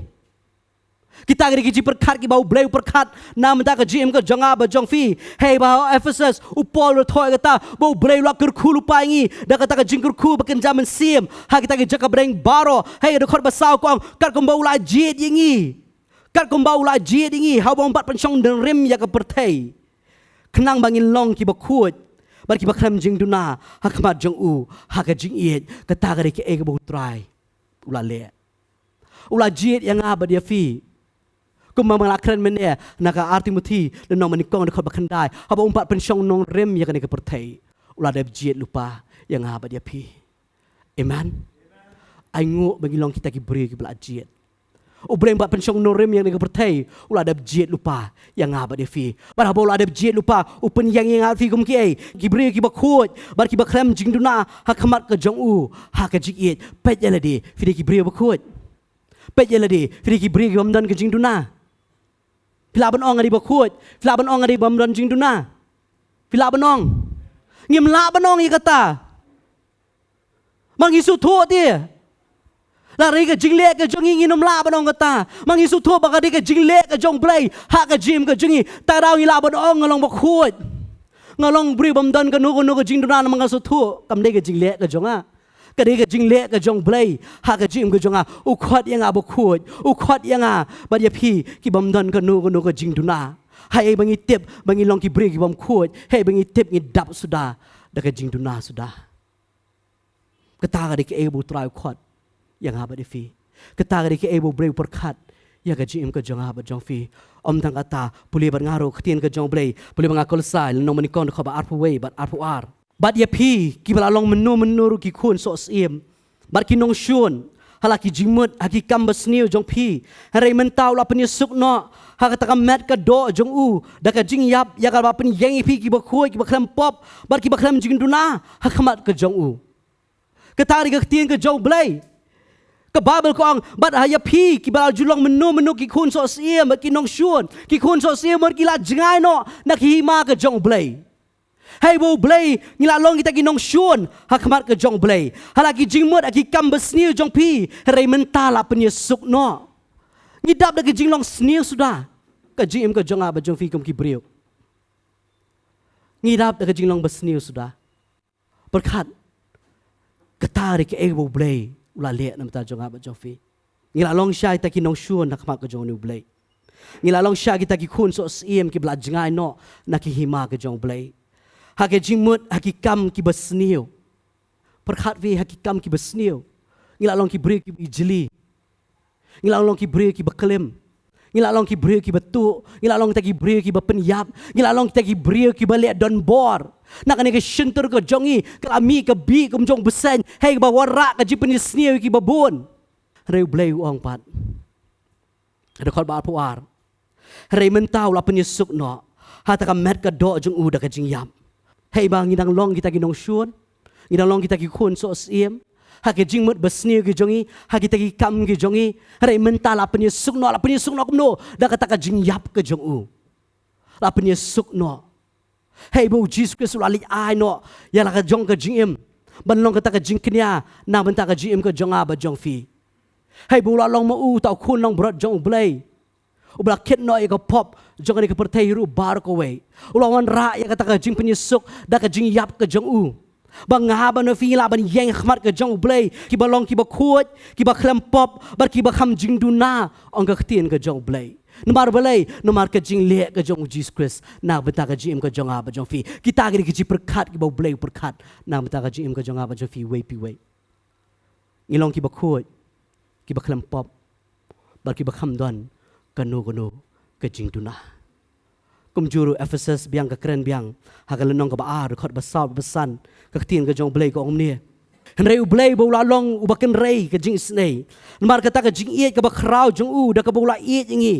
Kita ki dei ki jingpyrkhat kiba U Blei u pyrkhat na bynta ka jingim ka jong nga bad jong phi. Hei ba ha Ephesus u Paul u thoh ïa kata ba U Blei u la kyrkhu lypa ïa ngi da kata ka jingkyrkhu ba kynja mynsiem ha kita ki jaka bneng baroh. Hei, dkhot ba saw ka ong, katkum ba u la jied ïa ngi, Kat kumba u la jied ïa ngi, haba um pat pynshong nongrim ïa ka pyrthei, khnang ba ngin long kiba khuid bad kiba khlem jingduna ha khmat jong u ha ka jingïeit. Kata ka dei kaei kaba u Trai u la leh. U la jied ïa nga bad ïa phi. Kumba nga la kren mynne na ka ar Timothi lynnong ba nyngkong dkhot ba khyndai, haba um pat pynshong nongrim ïa kane ka pyrthei, u la dep jied lypa ïa nga bad ïa phi. Amen. Ai nguh ba ngi long kita ki briew kiba la jied. U Blei um pat pynshong nongrim ïa kane ka pyrthei, u la dep jied lypa ïa nga bad ïa phi. Bad haba u la dep jied lypa, u pynïeng ïa nga bad phi kum kiei? Ki briew kiba khuid bad kiba khlem jingduna ha khmat ka jong u ha ka jingïeit. Peit ïa lade, phi dei ki briew ba khuid? Peit ïa lade, phi dei ki briew ki bym don ka jingduna? Phi lah ban ong nga dei ba khuid? Phi lah ban ong nga dei bym don jingduna? Phi lah ban ong? Ngim lah ban ong ïa kata. Ma ngi sngewthuh te. Lada dei ka jingleh ka jong ngi, ngin ym lah ban ong kata. Ma ngi sngewthuh ba ka dei ka jingleh ka jong u Blei ha ka jingim ka jong ngi. Te lada ngi lah ban ong nga long ba khuid, nga long briew bym don kano kano ka jingduna, namar nga sngewthuh kam dei ka jingleh ka jong nga. Ka dei ka jingleh ka jong u Blei ha ka jingim ka jong nga. U khot ïa nga ba khuid, u khot ïa nga bad ïa phi ki bym don kano kano ka jingduna. Haei ba ngi tip ba ngi long ki briew ki bym khuid? Haei ba ngi tip ngi dap suda da ka jingduna suda. Kata ka dei kaei ba u Trai u khot ïa nga bad ïa phi. Kata ka dei kaei ba u Blei u pyrkhat ïa ka jingim ka jong nga bad jong phi. Ym tang kata, pule bad nga ruh ka ktien ka jong u Blei, pule bad nga Kolosai lynnong ba nyngkong dkhot ba arphew wei bad arphew ar. Bad ïa phi kiba la long mynno mynno ruh ki khun soh syiem bad ki nongshun ha la ki jingmut ha ki kam basniew jong phi, hynrei mynta u la pynïasuk noh ha kata ka met ka doh jong u da ka jingïap, ïa kaba pynïeng ïa phi kiba khuid, kiba khlem pop bad kiba khlem jingduna ha khmat ka jong u. Kata ka dei ka ktien ka jong u Blei. Ka Baibl ka ong, bad ha ïa phi kiba la ju long mynno mynno ki khun soh syiem bad ki nongshun, ki khun soh syiem bad ki la jngai noh na ki hima ka jong u Blei. Hei ba u Blei, ngi la long kita ki nongshun ha khmat ka jong u Blei. Ha la ki jingmut ha ki kam basniew jong phi, hynrei mynta la pynïasuk noh. Ngi dap da ka jinglong sniew suda ka jingim ka jong nga bad jong phi kum ki briew. Ngi dap da ka jinglong basniew suda. Pyrkhat, kata ka dei kaei ba u Blei u la leh na bynta jong nga bad jong phi. Ngi la long shisha kita ki nongshun ha khmat ka jong une u Blei. Ngi la long shisha kita ki khun soh syiem kiba la jngai noh na ki hima ka jong u Blei. Ha ki jingmut ha ki kam kiba sniew. Pyrkhat phi, ha ki kam kiba sniew ngi la long ki briew kiba ijli. Ngi la long ki briew kiba klim. Ngi la long ki briew kiba tuh. Ngi la long kita ki briew kiba pynïap. Ngi la long kita ki briew kiba leh donbor. Na kane ka shyntur ka jong ngi ka la mih ka bih kum jong u bseiñ, hei ba wanrah ka jingpynïasniew ïa kiba bun. Hynrei u Blei u ong pat, dkhot ba arphew ar, hynrei mynta u la pynïasuk noh ha kata ka met ka doh jong u da ka jingïap. Hei ba ngi dang long kita ki nongshun, ngi dang long kita ki khun soh syiem ha ki jingmut basniew ki jong ngi, ha kita ki kam ki jong ngi, hynrei mynta la pynïasuk noh. La pynïasuk noh kumno? Da kata ka jingïap ka jong u. La pynïasuk noh. Hei ba u Jisu Khrist u la leit ai noh ïa la ka jong ka jingim ban long kata ka jingkñia na bynta ka jingim ka jong nga bad jong phi. Hei ba u la long ma u uta u khun langbrot jong u Blei, uba la kit noh ïa ka pop jong kane ka pyrthei ruh baroh kawei. U la wanrah ïa kata ka jingpynïasuk da ka jingïap ka jong u, ba nga bad phi ngi lah ban ïeng ha khmat ka jong u Blei kiba long kiba khuid, kiba khlem pop bad kiba kham jingduna, ong ka ktien ka jong u Blei. Namar balei? Namar ka jingleh ka jong u Jisu Khrist na bynta ka jingim ka jong nga bad jong phi. Kita ki dei ki jingpyrkhat kiba u Blei u pyrkhat na bynta ka jingim ka jong nga bad jong phi, wei pa wei. Ngi long kiba khuid, kiba khlem pop bad kiba kham don kano kano ka jingduna. Kumjuh ruh Ephesus biang ka kren biang ha ka lynnong kaba ar, dkhot ba saw bad ba san, ka ktien ka jong u Blei ka ong kumne: Hynrei u Blei ba u la long uba kynrei ka jingisynei namar kata ka jingïeit kaba khraw jong u da kaba u la ïeit ïa ngi,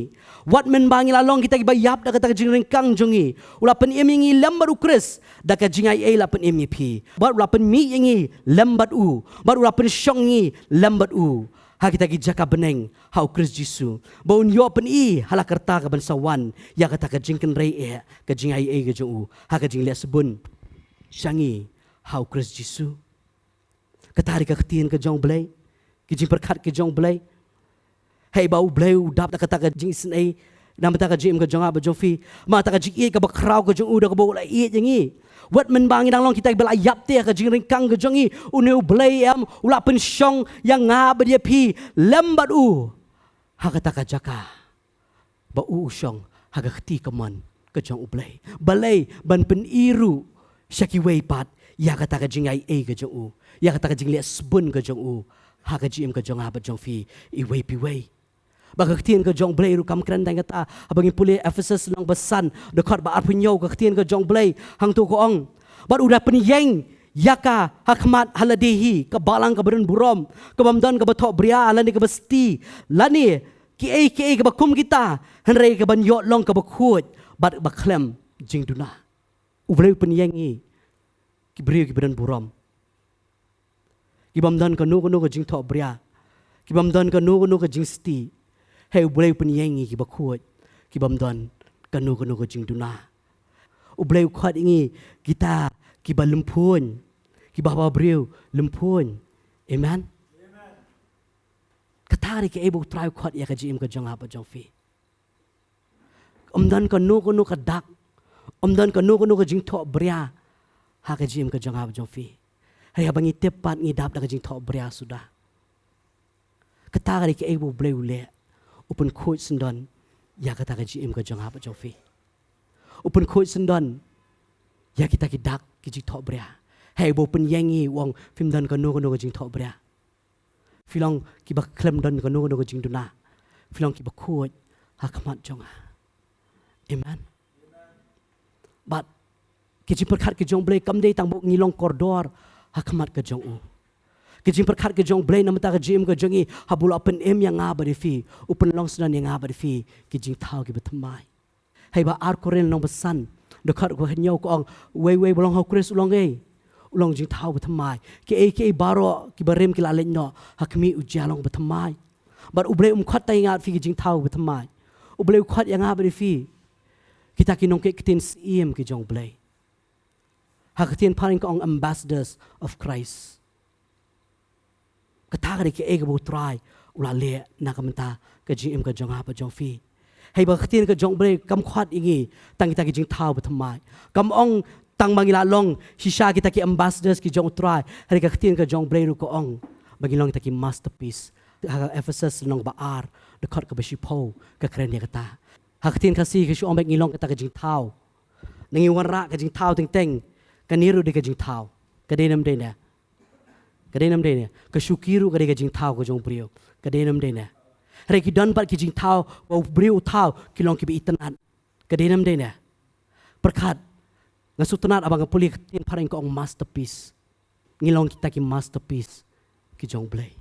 wat mynba ngi la long kita kiba ïap da kata ka jingryngkang jong ngi, u la pynim ïa ngi lem bad u Khrist. Da ka jingaiei la pynim ïa phi, bad u la pynmih ïa ngi lem bad u, bad u la pynshong ïa ngi lem bad u ha kita ki jaka bneng ha u Khrist Jisu, ba un ïoh pyni ha la karta kaban sa wan ïa kata ka jingkynrei eh, ka jingaiei ka jong u, ha ka jingleh sbun sha ngi ha u Khrist Jisu. Kata dei ka ktien ka jong u Blei, ki jingpyrkhat ki jong u Blei. Hei ba u Blei u dap da kata ka jingisynei na bynta ka jingim ka jong nga bad jong phi, ma kata ka jingïeit kaba khraw ka jong u da kaba u la ïeit ïa ngi, wat mynba ngi dang long kita kiba la ïap te ha ka jingryngkang ka jong ngi, une u Blei em u la pynshong ïa nga bad ïa phi lem bad u ha kata ka jaka. ba u u shong ha ka kti kamon ka jong U Blei. Balei ban pyni ruh sha kiwei pat ïa kata ka jingaiei ka jong u, ïa kata ka jingleh sbun ka jong u ha ka jingim ka jong nga bad jong phi iwei pa iwei. Ba ka ktien ka jong U Blei ruh kam kren tang kata, haba ngi pule Ephesus lynnong ba san, dkhot ba arphew hynñiew, ka ktien ka jong U Blei hangto ka ong: Bad u da pynïeng ïa ka ha khmat ha lade hi, ka balang kaba don burom, kaba ym don kaba thohbria lane kaba sti, lane kiei kiei kaba kum kita, hynrei kaban ïoh long kaba khuid bad ba khlem jingduna. U Blei u pynïeng ïa ki briew kiba don burom, kiba ym don kano kano ka jingthohbria, kiba ym don kano kano ka jingsti. Hei, U Blei u pynïeng ïa kiba khuid, kiba ym don kano kano ka jingduna. U Blei u khot ïa ngi kita kiba lymphun, kiba haba briew lymphun. Amen. Kata ka dei kaei ba U Trai u khot ïa ka jingim ka jong nga bad jong phi. Ym don kano kano ka dak, ym don kano kano ka jingthohbria ha ka jingim ka jong nga bad jong phi. Hei, haba ngi tip pat ngi dap da ka jingthohbria suda. Kata ka dei kaei ba U Blei u leh, u pynkhuid syndon ïa kata ka jingim ka jong nga bad jong phi. U pynkhuid syndon ïa kita ki dak ki jingthohbria. Hei, ba u pynïeng ïa ngi, u ong phim don kano kano ka jingthohbria. Phi long kiba khlem don kano kano ka jingduna. Phi long kiba khuid ha khmat jong nga. Amen. Bad ka jingpyrkhat ka jong U Blei kam dei tang ba ngi long kordor ha khmat ka jong u. Ka jingpyrkhat ka jong U Blei namar ka jingim ka jong ngi, haba u la pynim ïa nga bad ïa phi, u pynlong syndon ïa nga bad ïa phi ki jingthaw kiba thymmai. Hei, ba ar Korinth lynnong ba san, dkhot kaba hynñiew ka ong: Uwei uwei ba long ha U Khrist u long ei, u long jingthaw ba thymmai. Kiei kiei baroh kiba rim ki la leit noh, ha khmih u jia long ba thymmai. Bad U Blei um khot tang ïa nga bad phi ki jingthaw ba thymmai. U Blei u khot ïa nga bad ïa phi kita ki nongkit ktien syiem ki jong U Blei. Ha ka ktien phareng ka ong ambassadors of Christ. Kata ka dei kaei kaba U Trai u la leh na ka bynta ka jingim ka jong nga bad jong phi. Hei, ba ka ktien ka jong U Blei kam khot ïa ngi tang kita ki jingthaw ba thymmai. Kam ong tang ba ngi la long shisha kita ki ambassadors ki jong U Trai. Hynrei ka ktien ka jong U Blei ruh ka ong ba ngi long kita ki masterpiece. Ha ka Ephesus lynnong ba ar, dkhot kaba shiphew ka kren ïa kata. Ha ka ktien Khasi ka shu ong ba ngi long kita ki jingthaw. Ngi wanrah ka jingthaw teng teng, kane ruh dei ka jingthaw. Ka dei ne ym dei ne? Ka dei ne ym dei ne? Ka shuki ruh ka dei ka jingthaw ka jong u briew. Ka dei ne ym dei ne? Hynrei ki don pat ki jingthaw ba u briew u thaw ki long kiba itynnad. Ka dei ne ym dei ne? Pyrkhat, nga sngewtynnad haba nga pule ka ktien phareng ka ong masterpiece. Ngi long kita ki masterpiece ki jong U Blei.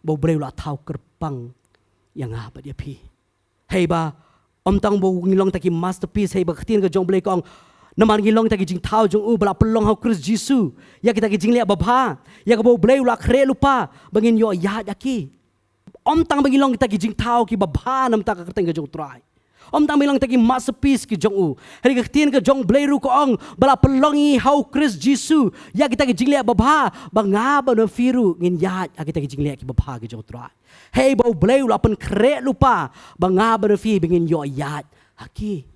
Ba U Blei u la thaw kyrpang ïa nga bad ïa phi. Hei, ba ym tang ba ngi long kita ki masterpiece, hei, ba ka ktien ka jong U Blei ka ong, namar ngi long kita ki jingthaw jong u ba la pynlong ha U Khrist Jisu ïa kita ki jingleh babha, ïa kaba U Blei u la khreh lypa ba ngin ïoh ïaid ha ki. Ym tang ba ngi long kita ki jingthaw kiba bha na ka bynta ka kyrteng ka jong U Trai. Ym tang ba ngi long kita ki masterpiece ki jong u. Hynrei ka ktien ka jong U Blei ruh ka ong ba la pynlong ïa ngi ha U Khrist Jisu ïa kita ki jingleh babha, ba nga bad phi ruh ngin ïaid ha kita ki jingleh kiba bha ki jong U Trai. Hei, ba U Blei u la pynkhreh lypa ba nga bad phi ba ngin ïoh ïaid ha ki.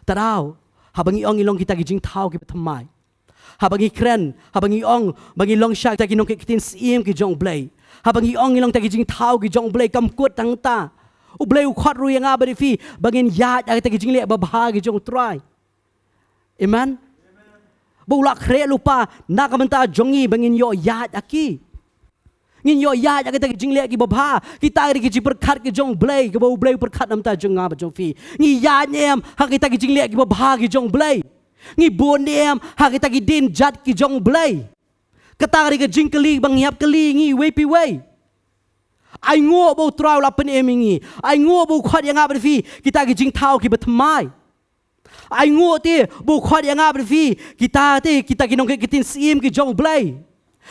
Te daw, haba ngi ong ngi long kita ki jingthaw kiba thymmai, haba ngi kren, haba ngi ong ba ngi long shisha kita ki nongkit ktien syiem ki jong U Blei, haba ngi ong ngi long kita ki jingthaw ki jong U Blei, kam kut tang ta. U Blei u khot ruh ïa nga bad ïa phi ba ngin ïaid ha kita ki jingleh babha ki jong U Trai. Amen. Ba u la khreh lypa na ka bynta jong ngi ba ngin ïoh ïaid ha ki. Ngin ïoh ïaid ha kita ki jingleh kiba bha. Kita ki dei ki jingpyrkhat ki jong U Blei, kaba U Blei u pyrkhat na ka bynta jong nga bad jong phi. Ngi ïaid ne em ha kita ki jingleh kiba bha ki jong U Blei? Ngi bun ne em ha kita ki dienjat ki jong U Blei? Kata ka dei ka jingkylli ba ngi hap kylli ngi iwei pa iwei. Ainguh ba U Trai u la pynim ïa ngi. Ainguh ba u khot ïa nga bad ïa phi kita ki jingthaw kiba thymmai. Ainguh te ba u khot ïa nga bad ïa phi kita te, kita ki nongkit ktien syiem ki jong U Blei.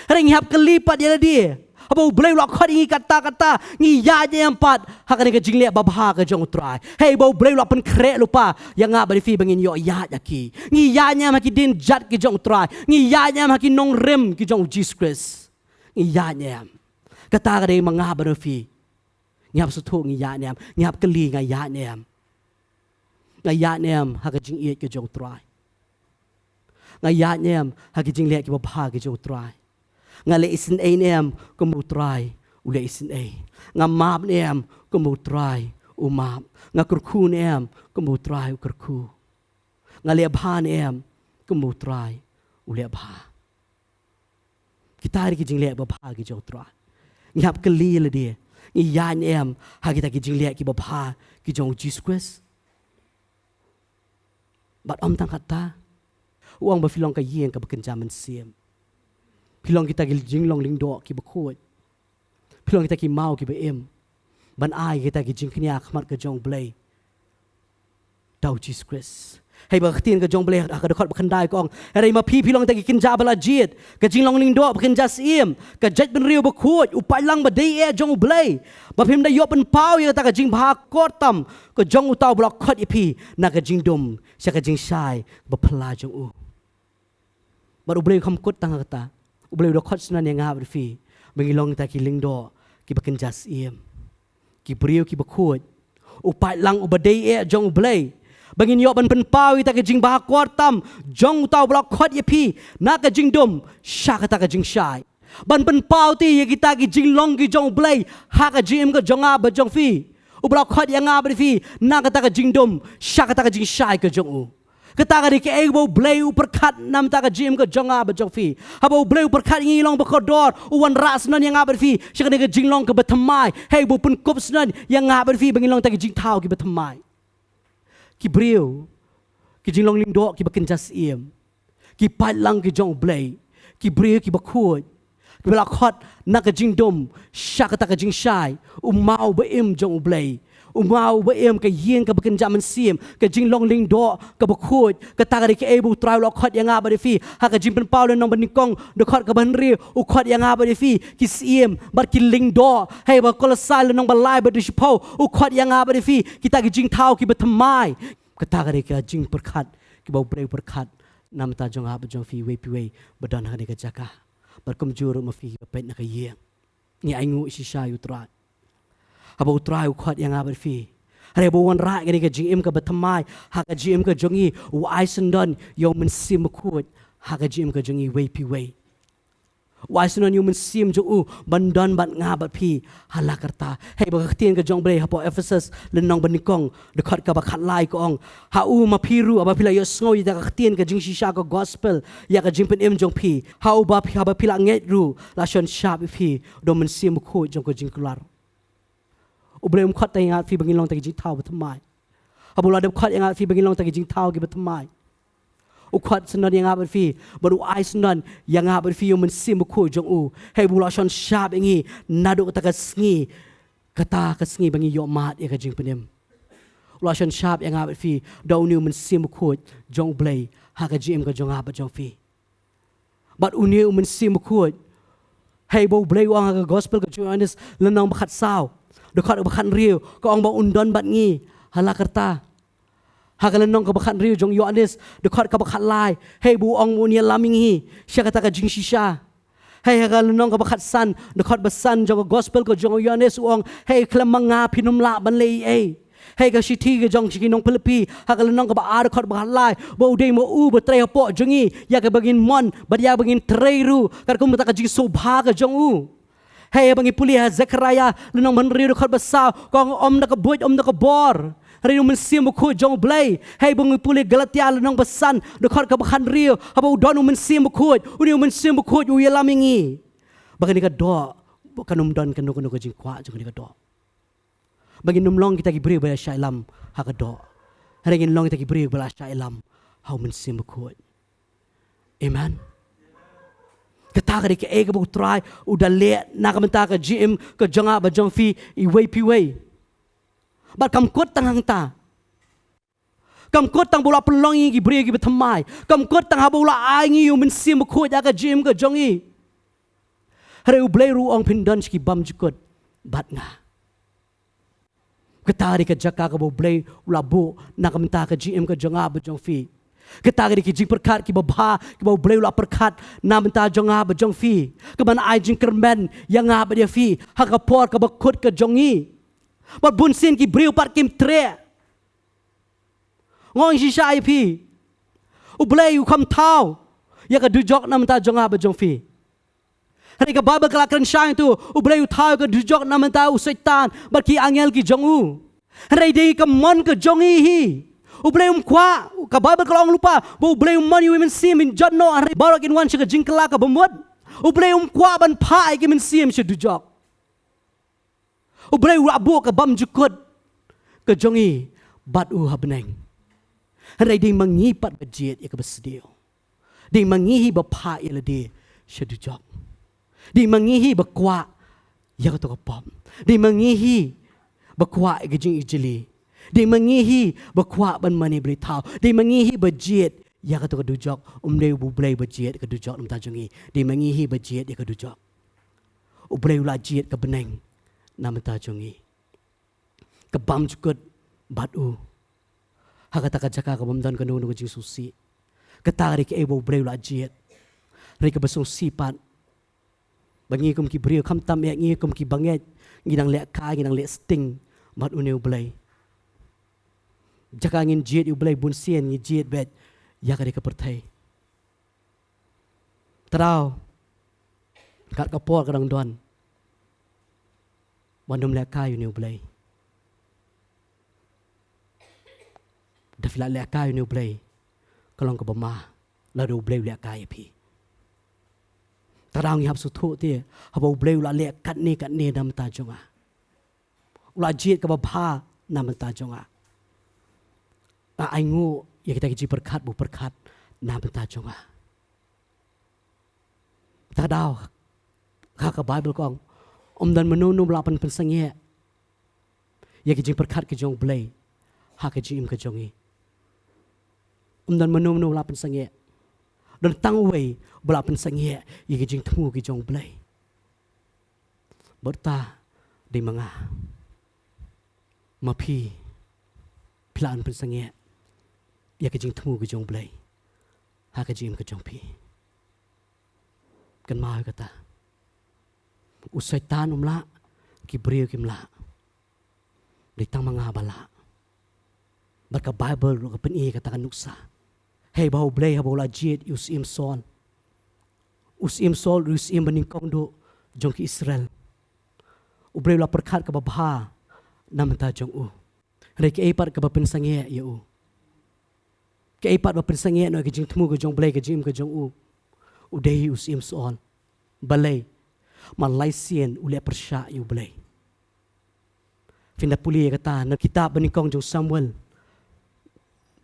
Hynrei ngi hap kylli pat ïa lade, haba U Blei u la khot ïa ngi katta katta, ngi ïaid ne em pat ha kane ka jingleh babha ka jong U Trai? Hei, ba U Blei u la pynkhreh lypa ïa nga bad ïa phi ba ngin ïoh ïaid ha ki. Ngi ïaid ne em ha ki dienjat ki jong U Trai? Ngi ïaid ne em ha ki nongrim ki jong U Jisu Khrist? Ngi ïaid ne em? Kata ka dei ma nga bad ma phi. Ngi hap sngewthuh ngi ïaid ne em. Ngi hap kylli, nga ïaid ne em? Nga ïaid ne em ha ka jingïeit ka jong U Trai? Nga ïaid ne em ha ki jingleh kiba bha ki jong U Trai? Nga leh isynei ne em kumba U Trai u leh isynei? Nga map ne em kumba U Trai u map. Nga kyrkhu ne em kumba u Trai u kyrkhu. Nga leh bha ne em kumba u Trai u leh bha. Kita ki jingleh babha ki jong u Trai. Ngi hap kylli lade, ngi ïaid ne em ha kita ki jingleh kiba bha ki jong u Jisu Khrist? Bad ym tang katta, u ong ba phi long ka ïing kaba kynja mynsiem. Phi long kita ki jinglong lyngdoh kiba khuid. Phi long kita ki maw kiba im ban ai kita ki jingkñia ha khmat ka jong u Blei da u Jisu Khrist. Hei ba ka ktien ka jong u Blei ha ka dkhot ba khyndai ka ong, hynrei ma phi, phi long kita ki kynja ba la jied, ka jinglong lyngdoh ba kynja syiem, ka jaitbynriew ba khuid, u paidlang ba dei eh jong u Blei, ba phim da ïoh pynpaw ïa kata ka jingbha kor tam ka jong uta uba la khot ïa phi na ka jingdum sha ka jingshai ba phylla jong u. Bad u Blei u kham kut tang ha kata. U Blei u da khot syndon ïa nga bad phi ba ngin long kita ki lyngdoh kiba kynja syiem, ki briew kiba khuid, u paidlang uba dei eh jong u Blei, ba ngin ïoh ban pynpaw ïa kita ki jingbha kor tam jong uta uba la khot ïa phi na ka jingdum sha kata ka jingshai. Ban pynpaw te ïa kita ki jinglong ki jong u Blei ha ka jingim ka jong nga bad jong phi, uba la khot ïa nga bad phi na kata ka jingdum sha kata ka jingshai ka jong u. Kata ka dei kaei ba u Blei u pyrkhat namar ka jingim ka jong nga bad jong phi. Haba u Blei u pyrkhat ngi long ba kordor, u wanrah syndon ïa nga bad phi sha kane ka jinglong kaba thymmai. Hei ba u pynkup syndon ïa nga bad phi ba ngin long kita ki jingthaw kiba thymmai, ki briew, ki jinglong lyngdoh kiba kynja syiem, ki paidlang ki jong u Blei, ki briew kiba khuid, kiba la khot na ka jingdum sha kata ka jingshai. U maw ba im jong u Blei, u maw ba im, ka ïing kaba kynja mynsiem, ka jinglong lyngdoh kaba khuid. Kata ka dei kaei ba u Trai u la khot ïa nga bad ïa phi. Ha ka Jingpynpaw lynnong ba nyngkong, dkhot kaba hynriew, u khot ïa nga bad ïa phi ki syiem bad ki lyngdoh. Hei ba Kolosai lynnong ba lai, ba dkhot shiphew, u khot ïa nga bad ïa phi kita ki jingthaw kiba thymmai. Kata ka dei ka jingpyrkhat kaba u Blei u pyrkhat namar jong nga bad jong phi iwei pa iwei ba don ha kane ka jaka. Bad kumjuh ruh ma phi ba peit na ka ïing, ngi ainguh shisha ïa u Trai. Haba u Trai u khot ïa nga bad phi, hynrei ba u wanrah kane ka jingim kaba thymmai ha ka jingim ka jong ngi, u ai syndon ïa u Mynsiem Bakhuid ha ka jingim ka jong ngi iwei pa iwei. U ai syndon ïa u Mynsiem jong u ban don bad nga bad phi ha la karta. Hei ba ka ktien ka jong u Blei hapoh Ephesus lynnong ba nyngkong, dkhot kaba khatlai ka ong, ha u ma phi ruh haba phi la ïohsngew ïa ka ktien ka jingshisha ka gospel, ïa ka jingpynim jong phi, ha uba phi, haba phi la ngeit ruh, la shon shap ïa phi da u Mynsiem Bakhuid jong ka jingkular. U Blei um khot tang ïa nga bad phi ba ngin long kita ki jingthaw ba thymmai. Haba u la dep khot ïa nga bad phi ba ngin long kita ki jingthaw kiba thymmai, u khot syndon ïa nga bad phi bad u ai syndon ïa nga bad phi ïa u Mynsiem Bakhuid jong u. Hei ba u la shon shap ïa ngi naduh kata ka sngi, kata ka sngi ba ngi ïoh mad ïa ka jingpynim. U la shon shap ïa nga bad phi da une u Mynsiem Bakhuid jong u Blei ha ka jingim ka jong nga bad jong phi. Bad une u Mynsiem Bakhuid, hei ba u Blei u ong ha ka gospel ka jong u Ïoannis lynnong ba khatsaw, dkhot ba khathynriew, ka ong ba un don bad ngi ha la karta. Ha ka lynnong kaba khathynriew jong u Ïoannis, dkhot kaba khatlai, hei ba u ong ba un ïalam ïa ngi sha kata ka jingshisha. Hei ha ka lynnong kaba khatsan, dkhot ba san jong ka gospel ka jong u Ïoannis, u ong, hei khlem ma nga phin ym lah ban leh ei ei. Hei ka shithi ka jong sha ki nong Philippi, ha ka lynnong kaba ar, dkhot ba khatlai, ba u dei ma u ba trei hapoh jong ngi ïa kaba ngin mon bad ïa kaba ngin trei ruh katkum kata ka jingsngewbha ka jong u. Hei ba ngi pule ha Zekhariah lynnong ba hynriew, dkhot ba saw, ka ong, ym da ka buit, ym da ka bor, hynrei u Mynsiem Bakhuid jong u Blei. Hei ba ngi pule Galatia lynnong ba san, dkhot kaba khathynriew, haba u don u Mynsiem Bakhuid, une u Mynsiem Bakhuid u ïalam ïa ngi ba kane ka doh kan ym don kano kano ka jingkwah jong kane ka doh. Ba ngin ym long kita ki briew ba la shah ïalam ha ka doh, hynrei ngin long kita ki briew ba la shah ïalam ha u Mynsiem Bakhuid. Amen. Kata ka dei kaei kaba u Trai u da leh na ka bynta ka jingim ka jong nga bad jong phi iwei pa iwei. Bad kam kut tang hangta. Kam kut tang ba u la pynlong ïa ngi ki briew kiba thymmai. Kam kut tang haba u la ai ïa ngi u Mynsiem Bakhuid ha ka jingim ka jong ngi. Hynrei u Blei ruh u ong, phin don sha ki bymjukut bad nga. Kata ka dei ka jaka kaba u Blei u la buh na ka bynta ka jingim ka jong nga bad jong phi. Kata ka dei ki jingpyrkhat kiba bha kiba u Blei u la pyrkhat na ka bynta jong nga bad jong phi, kaban ai jingkyrmen ïa nga bad ïa phi ha ka por kaba kut ka jong ngi. Bad bunsien ki briew pat kim treh. Nga ong shisha ïa phi, u Blei u kham thaw ïa ka dujok na ka bynta jong nga bad jong phi. Hynrei ka Baibl ka la kren shai ïa tu, u Blei u thaw ïa ka dujok na ka bynta u Soitan bad ki angel ki jong u. Hynrei dei ka mon ka jong ngi hi. U Blei um kwah, ka Baibl ka la ong lypa ba U Blei um mon ïa u Mynsiem ban jot noh, hynrei baroh kin wan sha ka jingkylla ka bamut. U Blei um kwah ban phah ïa ki mynsiem sha dujok. U Blei u la buh ka bamjukut ka jong ngi bad u ha bneng. Hynrei dei ma ngi pat ba jied ïa kaba sniew. Dei ma ngi hi ba phah ïa lade sha dujok. Dei ma ngi hi ba kwah ïa kato ka pop. Dei ma ngi hi ba kwah ïa ka jingijli. Dei ma ngi hi ba kwah ban mane blei thaw. Dei ma ngi hi ba jied ïa kato ka dujok. Um dei U Blei ba jied ka dujok na bynta jong ngi. Dei ma ngi hi ba jied ïa ka dujok. U Blei u la jied ka bneng na bynta jong ngi. Ka bamjukut bad u. Ha kata ka jaka ka bym don kano kano ka jingsngewsih. Kata ka dei kaei ba U Blei u la jied. Hynrei kaba sngewsih pat, ba ngi kum ki briew, khamtam eh ngi kum ki bangeit, ngi dang lehkai, ngi dang leh sting bad une U Blei. Jaka ngin jied ïa U Blei bunsien, ngi jied beit ïa ka dei ka pyrthei. Te daw, kat ka por ka dang don ban ym lehkai ïa une U Blei. Da phi la lehkai ïa une U Blei, ka long kaba ma, lada U Blei u lehkai ïa phi. Te daw ngi hap sngewthuh te, haba U Blei u la leh katne katne na bynta jong nga, u la jied kaba bha na bynta jong nga, nga ainguh ïa kita ki jingpyrkhat ba u pyrkhat na bynta jong nga. Te daw, ha ka Baibl ka ong, um don mano mano ba lah ban pynsangeh ïa ki jingpyrkhat ki jong U Blei ha ka jingim ka jong ngi. Um don mano mano ba lah pynsangeh. Don tang uwei ba lah pynsangeh ïa ki jingthmu ki jong U Blei. Bad ta, dei ma nga, ma phi, phi lah ban pynsangeh ïa ka jingthmu ka jong U Blei ha ka jingim ka jong phi. Kynmaw ïa kata. U Soitan um lah, ki briew kim lah. Dei tang ma nga ba lah. Bad ka Baibl ruh ka pyni ïa kata ka nuksa. Haba U Blei, haba u la jied ïa u Syiem Saul. U Syiem Saul u dei u syiem ba nyngkong duh jong ki Israel. U Blei u la pyrkhat kaba bha na bynta jong u. Hynrei kaei pat kaba pynsangeh ïa u? Kaei pat ba pynsangeh noh ïa ka jingthmu ka jong U Blei ha ka jingim ka jong u? U dei hi u Syiem Saul. Balei? Namar lai sien u leh pyrshah ïa U Blei. Phin da pule ïa kata na ka kitab ba nyngkong jong u Samuel,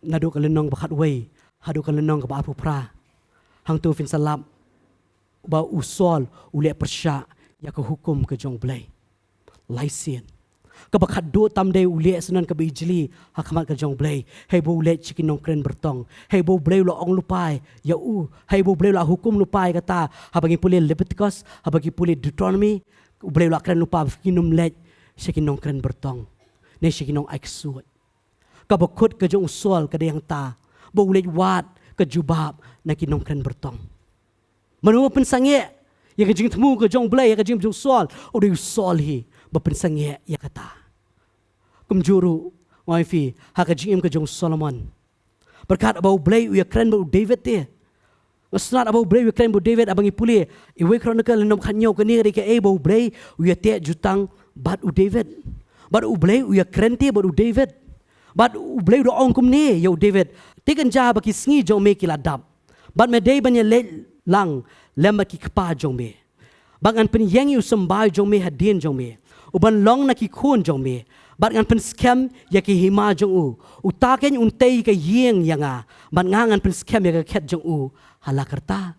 naduh ka lynnong ba khatwei haduh ka lynnong kaba arphew phra. Hangto phin sa lap ba u Saul u leh pyrshah ïa ka hukum ka jong U Blei. Lai sien. Kaba khatduh tam dei u leh syndon kaba ijli ha khmat ka jong U Blei. Haba u leit sha ki nongkren byrtong. Haba U Blei u la ong lypa ïa u. Haba U Blei u la hukum lypa ïa kata. Haba ngi pule Leviticus, haba ngi pule Deuteronomy, U Blei u la kren lypa ba ngin ym leit sha ki nongkren byrtong, ne sha ki nongai ksuid. Kaba kut ka jong u Saul ka dei hangta, ba u leit wad ka jubab na ki nongkren byrtong. Mano ba pynsangeh ïa ka jingthmu ka jong U Blei ha ka jingim jong u Saul? U dei u Saul hi ba pynsangeh ïa kata. Kumjuh ruh, nga ong ïa phi, ha ka jingim ka jong u Solomon. Bad katba U Blei u ïakren bad u David te, nga sngewtynnat haba U Blei u ïakren bad u David, haba ngi pule Iwei Chronicle lynnong khathynñiew, kane ka dei kaei ba U Blei u ïateh jutang bad u David. Bad U Blei u ïakren te bad u David. Bad U Blei u da ong kumne ïa u David: Te kynja ba ki sngi jong me ki la dap, bad me dei ban ïaleit lang lem bad ki kpa jong me. Bad ngan pynïeng ïa u symbai jong me hadien jong me, uban long na ki khun jong me. Bad ngan pynskhem ïa ka hima jong u. Uta keiñ un tei ka ïing ïa nga, bad nga ngan pynskhem ïa ka khet jong u ha la karta.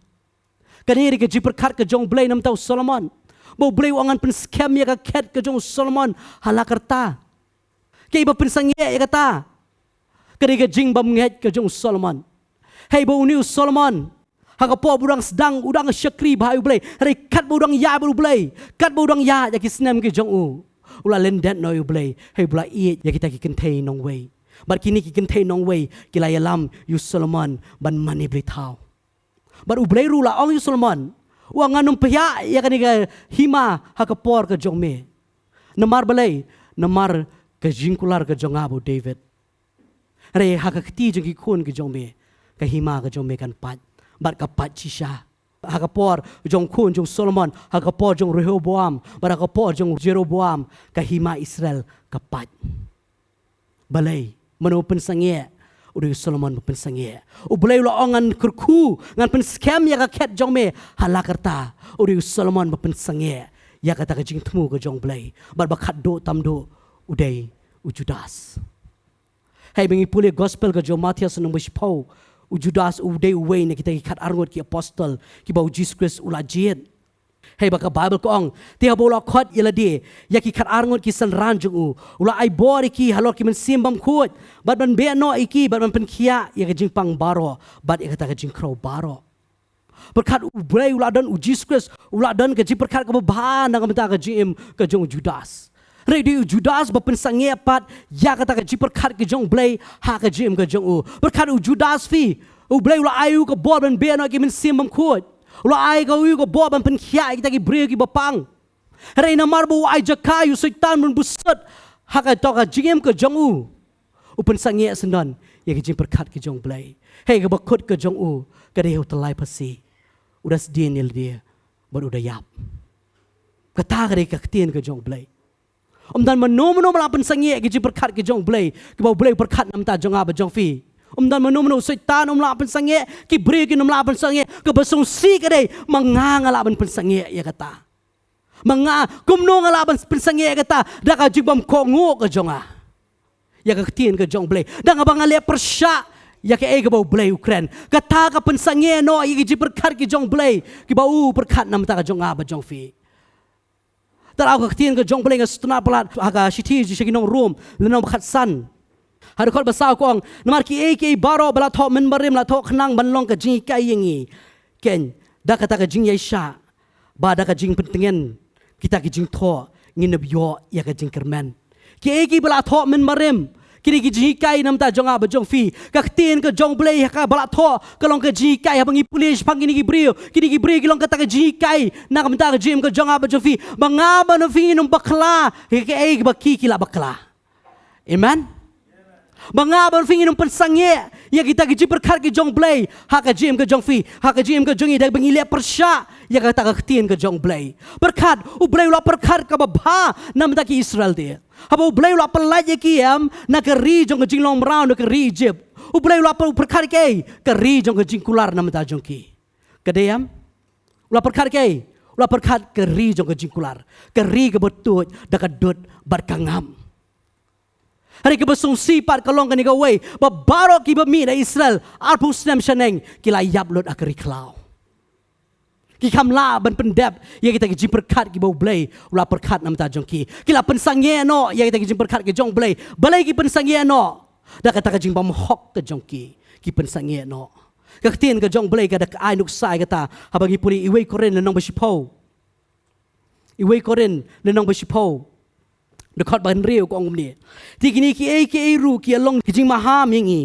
Kane ka dei ka jingpyrkhat ka jong U Blei na bynta u Solomon. Ba U Blei u ong ngan pynskhem ïa ka khet ka jong u Solomon ha la karta. Kaei ba pynsangeh ïa kata? Ka dei ka jingbymngeit ka jong u Solomon. Haba une u Solomon, ha ka por ba u dang sdang, u dang shakri bha ïa U Blei. Hynrei katba u dang ïaid bad U Blei, katba u dang ïaid ïa ki snem ki jong u, u la lyndet noh ïa U Blei. Haba u la ïeit ïa kita ki kynthei nongwei. Bad kine ki kynthei nongwei ki la ïalam ïa u Solomon ban mane blei thaw. Bad U Blei ruh u la ong ïa u Solomon, u ong ngan ym pynïap ïa kane ka hima ha ka por ka jong me. Namar balei? Namar ka jingkular ka jong nga bad u David. Hynrei ha ka kti jong ki khun ki jong me, ka hima ka jong me kan pait. Bad ka pait shisha. Ha ka por jong u khun jong u Solomon, ha ka por jong u Rehoboam, bad ha ka por jong u Jeroboam, ka hima Israel ka pait. Balei? Mano ba pynsangeh? U dei u Solomon ba pynsangeh. U Blei u la ong, ngan kyrkhu, ngan pynskhem ïa ka khet jong me ha la karta. U dei u Solomon ba pynsangeh ïa kata ka jingthmu ka jong u Blei. Bad ba khatduh tamduh u dei u Judas. Hei ba ngi pule gospel ka jong u Mathaios lynnong ba shiphew, u Judas u dei uwei na kita ki khatar ngut ki apostol kiba u Jisu Khrist u la jied. Hei ba ka Baibl ka ong, te haba u la khot ïa lade ïa ki khatar ngut ki synran jong u, u la ai bor ïa ki halor ki mynsiem bymkhuid, bad ban beh noh ïa ki, bad ban pynkhiah ïa ka jingpang baroh bad ïa kata ka jingkhrew baroh. Pyrkhat, u Blei u la don, u Jisu Khrist u la don ka jingpyrkhat kaba bha na ka bynta ka jingim ka jong u Judas. Hynrei dei u Judas ba pynsangeh pat ïa kata ka jingpyrkhat ka jong u Blei ha ka jingim ka jong u. Pyrkhat, u Judas phi, u Blei u la ai u ka bor ban beh noh ïa ki mynsiem bymkhuid. U la ai ïa u ka bor ban pynkhiah ïa kita ki briew kiba pang. Hynrei namar ba u ai jaka ïa u Soitan ban bud sut ha kata ka jingim ka jong u, u pynsangeh syndon ïa ka jingpyrkhat ka jong u Blei. Hei kaba kut ka jong u ka dei ha u tyllai phasi. U da sdien ïa lade bad u da ïap. Kata ka dei ka ktien ka jong u Blei. Ym don mano mano ba lah pynsangeh ïa ka jingpyrkhat ka jong u Blei, kaba u Blei u pyrkhat na ka bynta jong nga bad jong phi. Ym don mano mano, u Soitan um lah pynsangeh, ki briew kin ym lah pynsangeh, kaba sngewsih ka dei ma nga, nga lah ban pynsangeh ïa kata. Ma nga, kumno nga lah ban pynsangeh ïa kata? Da ka jingbym kohnguh ka jong nga ïa ka ktien ka jong u Blei, da kaba nga leh pyrshah ïa kaei kaba u Blei u kren. Kata ka pynsangeh noh ïa ka jingpyrkhat ka jong u Blei, kaba u pyrkhat na ka bynta ka jong nga bad jong phi. Tang ka ktien ka jong u Blei, nga sngewtynnat palat ha ka shithi sha ki nong Rom lynnong ba khatsan, ha dkhot ba saw ka ong, namar kiei kiei baroh ba la thoh mynbarim la thoh khnang ban long ka jinghikai ïa ngi, keiñ da kata ka jingïaishah, ba da ka jingpyntngen kita ki jingthoh ngin ïoh ïa ka jingkyrmen. Kiei kiei ba la thoh mynbarim, kine ki jinghikai na ka bynta jong nga bad jong phi. Ka ktien ka jong u Blei ha kaba la thoh ka long ka jinghikai. Haba ngi pule shaphang kine ki briew, kine ki briew ki long kata ka jinghikai na ka bynta ka jingim ka jong nga bad jong phi. Ba nga bad phi ngin ym bakla ïa kaei kaba ki ki la bakla. Amen. Ba nga bad phi ngin ym pynsangeh ïa kita ki jingpyrkhat ki jong u Blei ha ka jingim ka jong phi, ha ka jingim ka jong ngi, da ba ngi leh pyrshah ïa kata ka ktien ka jong u Blei. Pyrkhat, u Blei u la pyrkhat kaba bha na ka bynta ki Israel te. Haba u Blei u la pyllait ïa ki, em, na ka ri jong ka jinglong mraw, na ka ri Ijipt, u Blei u la pyrkhat kaei? Ka ri jong ka jingkular na ka bynta jong ki. Ka dei, em? U la pyrkhat kaei? U la pyrkhat ka ri jong ka jingkular, ka ri kaba tuid da ka dud bad ka ngam. Hynrei kaba sngewsih pat ka long kane kawei, ba baroh kiba mih na Israel arphew snem shaneng ki la ïap lut ha ka ri khlaw. Ki kham lah ban pyndep ïa kita ki jingpyrkhat kiba u Blei u la pyrkhat na ka bynta jong ki. Ki la pynsangeh noh ïa kita ki jingpyrkhat ki jong u Blei. Balei ki pynsangeh noh? Da kata ka jingbymhok ka jong ki, ki pynsangeh noh. Ka ktien ka jong u Blei ka da ai nuksa ïa kata haba ngi pule Iwei Korinth lynnong ba shiphew. Iwei Korinth lynnong ba shiphew, dkhot ba hynriew ka ong kumne: Te kine kiei kiei ruh ki ïa long ki jingmaham ïa ngi,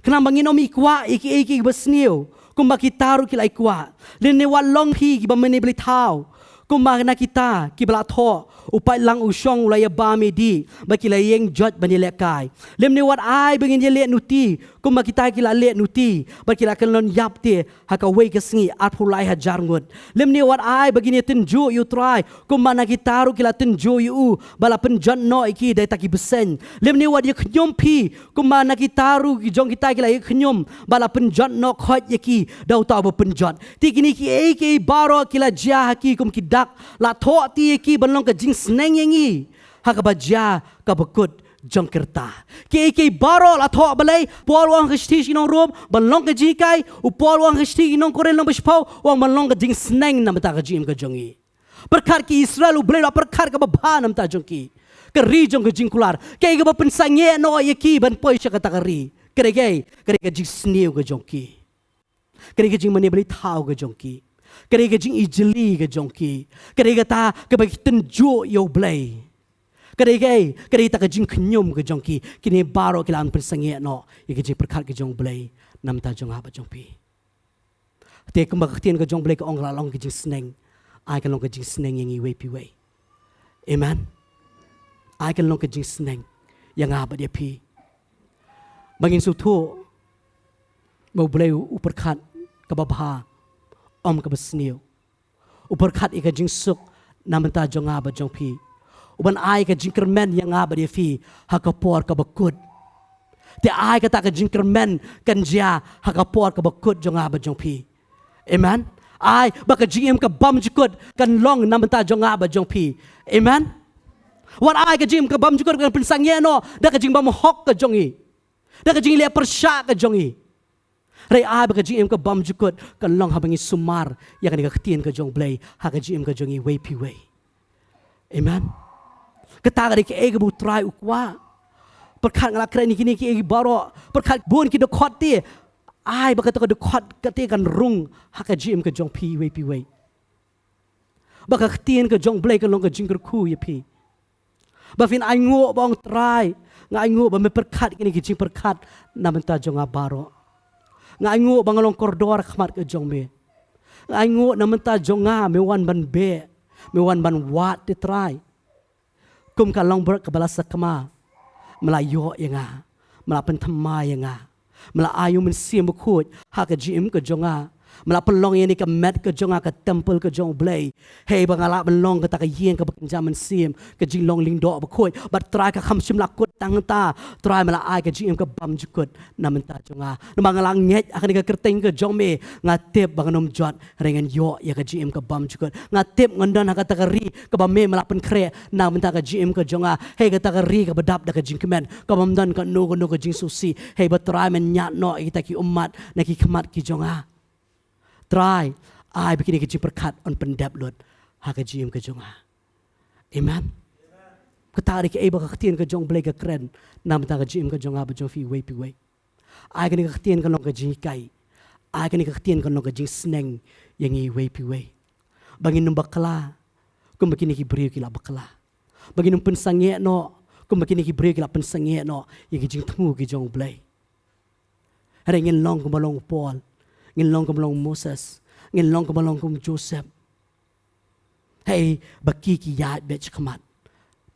khnang ba ngin ym kwah ïa kiei kiei kiba sniew kumba kita ruh ki la kwah. Lymne wat long phi kiba mane blei thaw kumba na kita kiba la thoh: U paidlang u shong u la ïa bam ïa dih, bad ki la ïeng joit ban ïalehkai. Lymne wat ai ba ngin ïaleh nuti kumba kita ki la leh nuti, bad ki la kyllon ïap te ha kawei ka sngi arphew lai hajar ngut. Lymne wat ai ba ngin ïatynjuh ïa u Trai kumba na kita ruh ki la tynjuh ïa u, ba la pynjot noh ïa ki da kita ki bseiñ. Lymne wat ïakhñium phi kumba na kita ruh ki jong kita ki la ïakhñium, ba la pynjot noh khoit ïa ki da uta uba pynjot. Te kine kiei kiei baroh ki la jia ha ki kum ki dak, la thoh te ïa ki ban long ka jingsneng ïa ngi ha kaba jia kaba kut jong ki rta. Kiei kiei baroh la thoh balei? Paul u ong ha ka shithi sha ki nong Rom ban long ka jinghikai, u Paul u ong ha ka shithi sha ki nong Korinth lynnong ba shiphew u ong ban long ka jingsneng na ka bynta ka jingim ka jong ngi. Pyrkhat, ki Israel u Blei u la pyrkhat kaba bha na ka bynta jong ki, ka ri jong ka jingkular. Kaei kaba pynsangeh noh ïa ki ban poi sha kata ka ri? Ka dei kaei? Ka dei ka jingsniew ka jong ki. Ka dei ka jingmane blei thaw ka jong ki. Ka dei ka jingijli ka jong ki. Ka dei kata kaba ki tynjuh ïa u Blei. Ka dei kaei? Ka dei kata ka jingkhñium ka jong ki. Kine baroh ki la pynsangeh noh ïa ka jingpyrkhat ka jong u Blei na ka bynta jong nga bad jong phi. Te kumba ka ktien ka jong u Blei ka ong, la long ka jingsneng. Ai kan long ka jingsneng ïa ngi iwei pa iwei. Amen. Ai kan long ka jingsneng ïa nga bad ïa phi. Ba ngin sngewthuh ba u Blei u pyrkhat kaba bha, ym kaba sniew. U pyrkhat ïa ka jingsuk na ka bynta jong nga bad jong phi. U ban ai ka jingkyrmen ïa nga bad ïa phi ha ka por kaba kut. Te ai kata ka jingkyrmen kan jia ha ka por kaba kut jong nga bad jong phi. Amen. Ai ba ka jingim ka bymjukut kan long na bynta jong nga bad jong phi. Amen. Wat ai ka jingim ka bymjukut kan pynsangeh noh da ka jingbymhok ka jong ngi, da ka jingleh pyrshah ka jong ngi. Hynrei ai ba ka jingim ka bymjukut kan long haba ngi sumar ïa kane ka ktien ka jong U Blei ha ka jingim ka jong ngi iwei pa iwei. Amen. Kata ka dei kaei kaba U Trai u kwah. Pyrkhat nga la kren ïa kine kiei baroh, pyrkhat bun ki dkhot te. Ai ba kata ka dkhot kata kan rung ha ka jingim ka jong phi iwei pa iwei. Ba ka ktien ka jong U Blei kan long ka jingkyrkhu ïa phi. Ba phin ainguh ba ong Trai, nga ainguh ba me pyrkhat kine ki jingpyrkhat na bynta jong nga baroh. Nga ainguh ba nga long kordor ha khmat ka jong me. Nga ainguh na bynta jong nga me wan ban beh, me wan ban wad te Trai. Kum ka longbrot kaba la sakma, me la ïoh ïa nga, me la pynthymmai ïa nga, me la ai ïa U Mynsiem Bakhuid ha ka jingim ka jong nga, me la pynlong ïa kane ka met ka jong nga ka temple ka jong U Blei. Hei ba nga lah ban long kata ka ïing kaba kynja mynsiem, ka jinglong lyngdoh bakhuid. Bad Trai, ka kham shym la kut tang hangta. Trai, me la ai ka jingim ka bymjukut na bynta jong nga. Namar nga la ngeit ha kane ka kyrteng ka jong me, nga tip ba ngan ym jot, hynrei ngan ïoh ïa ka jingim ka bymjukut. Nga tip ngan don ha kata ka ri kaba me me la pynkhreh na bynta ka jingim ka jong nga. Hei, kata ka ri kaba dap da ka jingkmen, kaba ym don kano kano ka jingsngewsih. Hei ba Trai, men ñiad noh ïa kita ki ummat na ki khmat ki jong nga. Trai, ai ba kine ki jingpyrkhat yn pyndep lut ha ka jingim ka jong nga. Amen. Kata ka dei kaei ba ka ktien ka jong U Blei ka kren na bynta ka jingim ka jong nga bad jong phi iwei pa iwei. Ai kane ka ktien kan long ka jinghikai. Ai kane ka ktien kan long ka jingsneng ïa ngi iwei pa iwei. Ba ngin ym bakla kumba kine ki briew ki la bakla. Ba ngin ym pynsangeh noh kumba kine ki briew ki la pynsangeh noh ïa ki jingthmu ki jong U Blei. Hynrei ngin long kumba long u Paul, ngin long kumba long u Moses, ngin long kumba long kum u Joseph. Hei ba ki ki ïaid beit shakhmat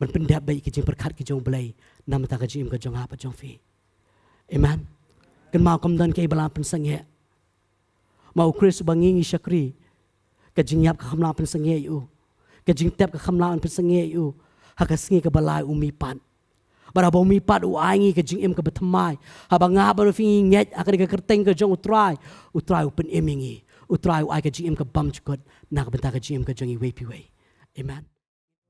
ban pyndep beit ïa ki jingpyrkhat ki jong U Blei na bynta ka jingim ka jong nga bad jong phi. Amen. Kynmaw, kam don kaei ba la pynsangeh. Ma U Khrist uba ngi ngi shakri, ka jingïap ka kham lah pynsangeh ïa u, ka jingtep ka kham lah pynsangeh ïa u ha ka sngi kaba lai u mihpat. Bad haba u mihpat u ai ngi ka jingim kaba thymmai. Haba nga bad phi ngi ngeit ha kane ka kyrteng ka jong U Trai, U Trai u pynim ïa ngi. U Trai u ai ka jingim ka bymjukut na ka bynta ka jingim ka jong ngi iwei pa iwei. Amen.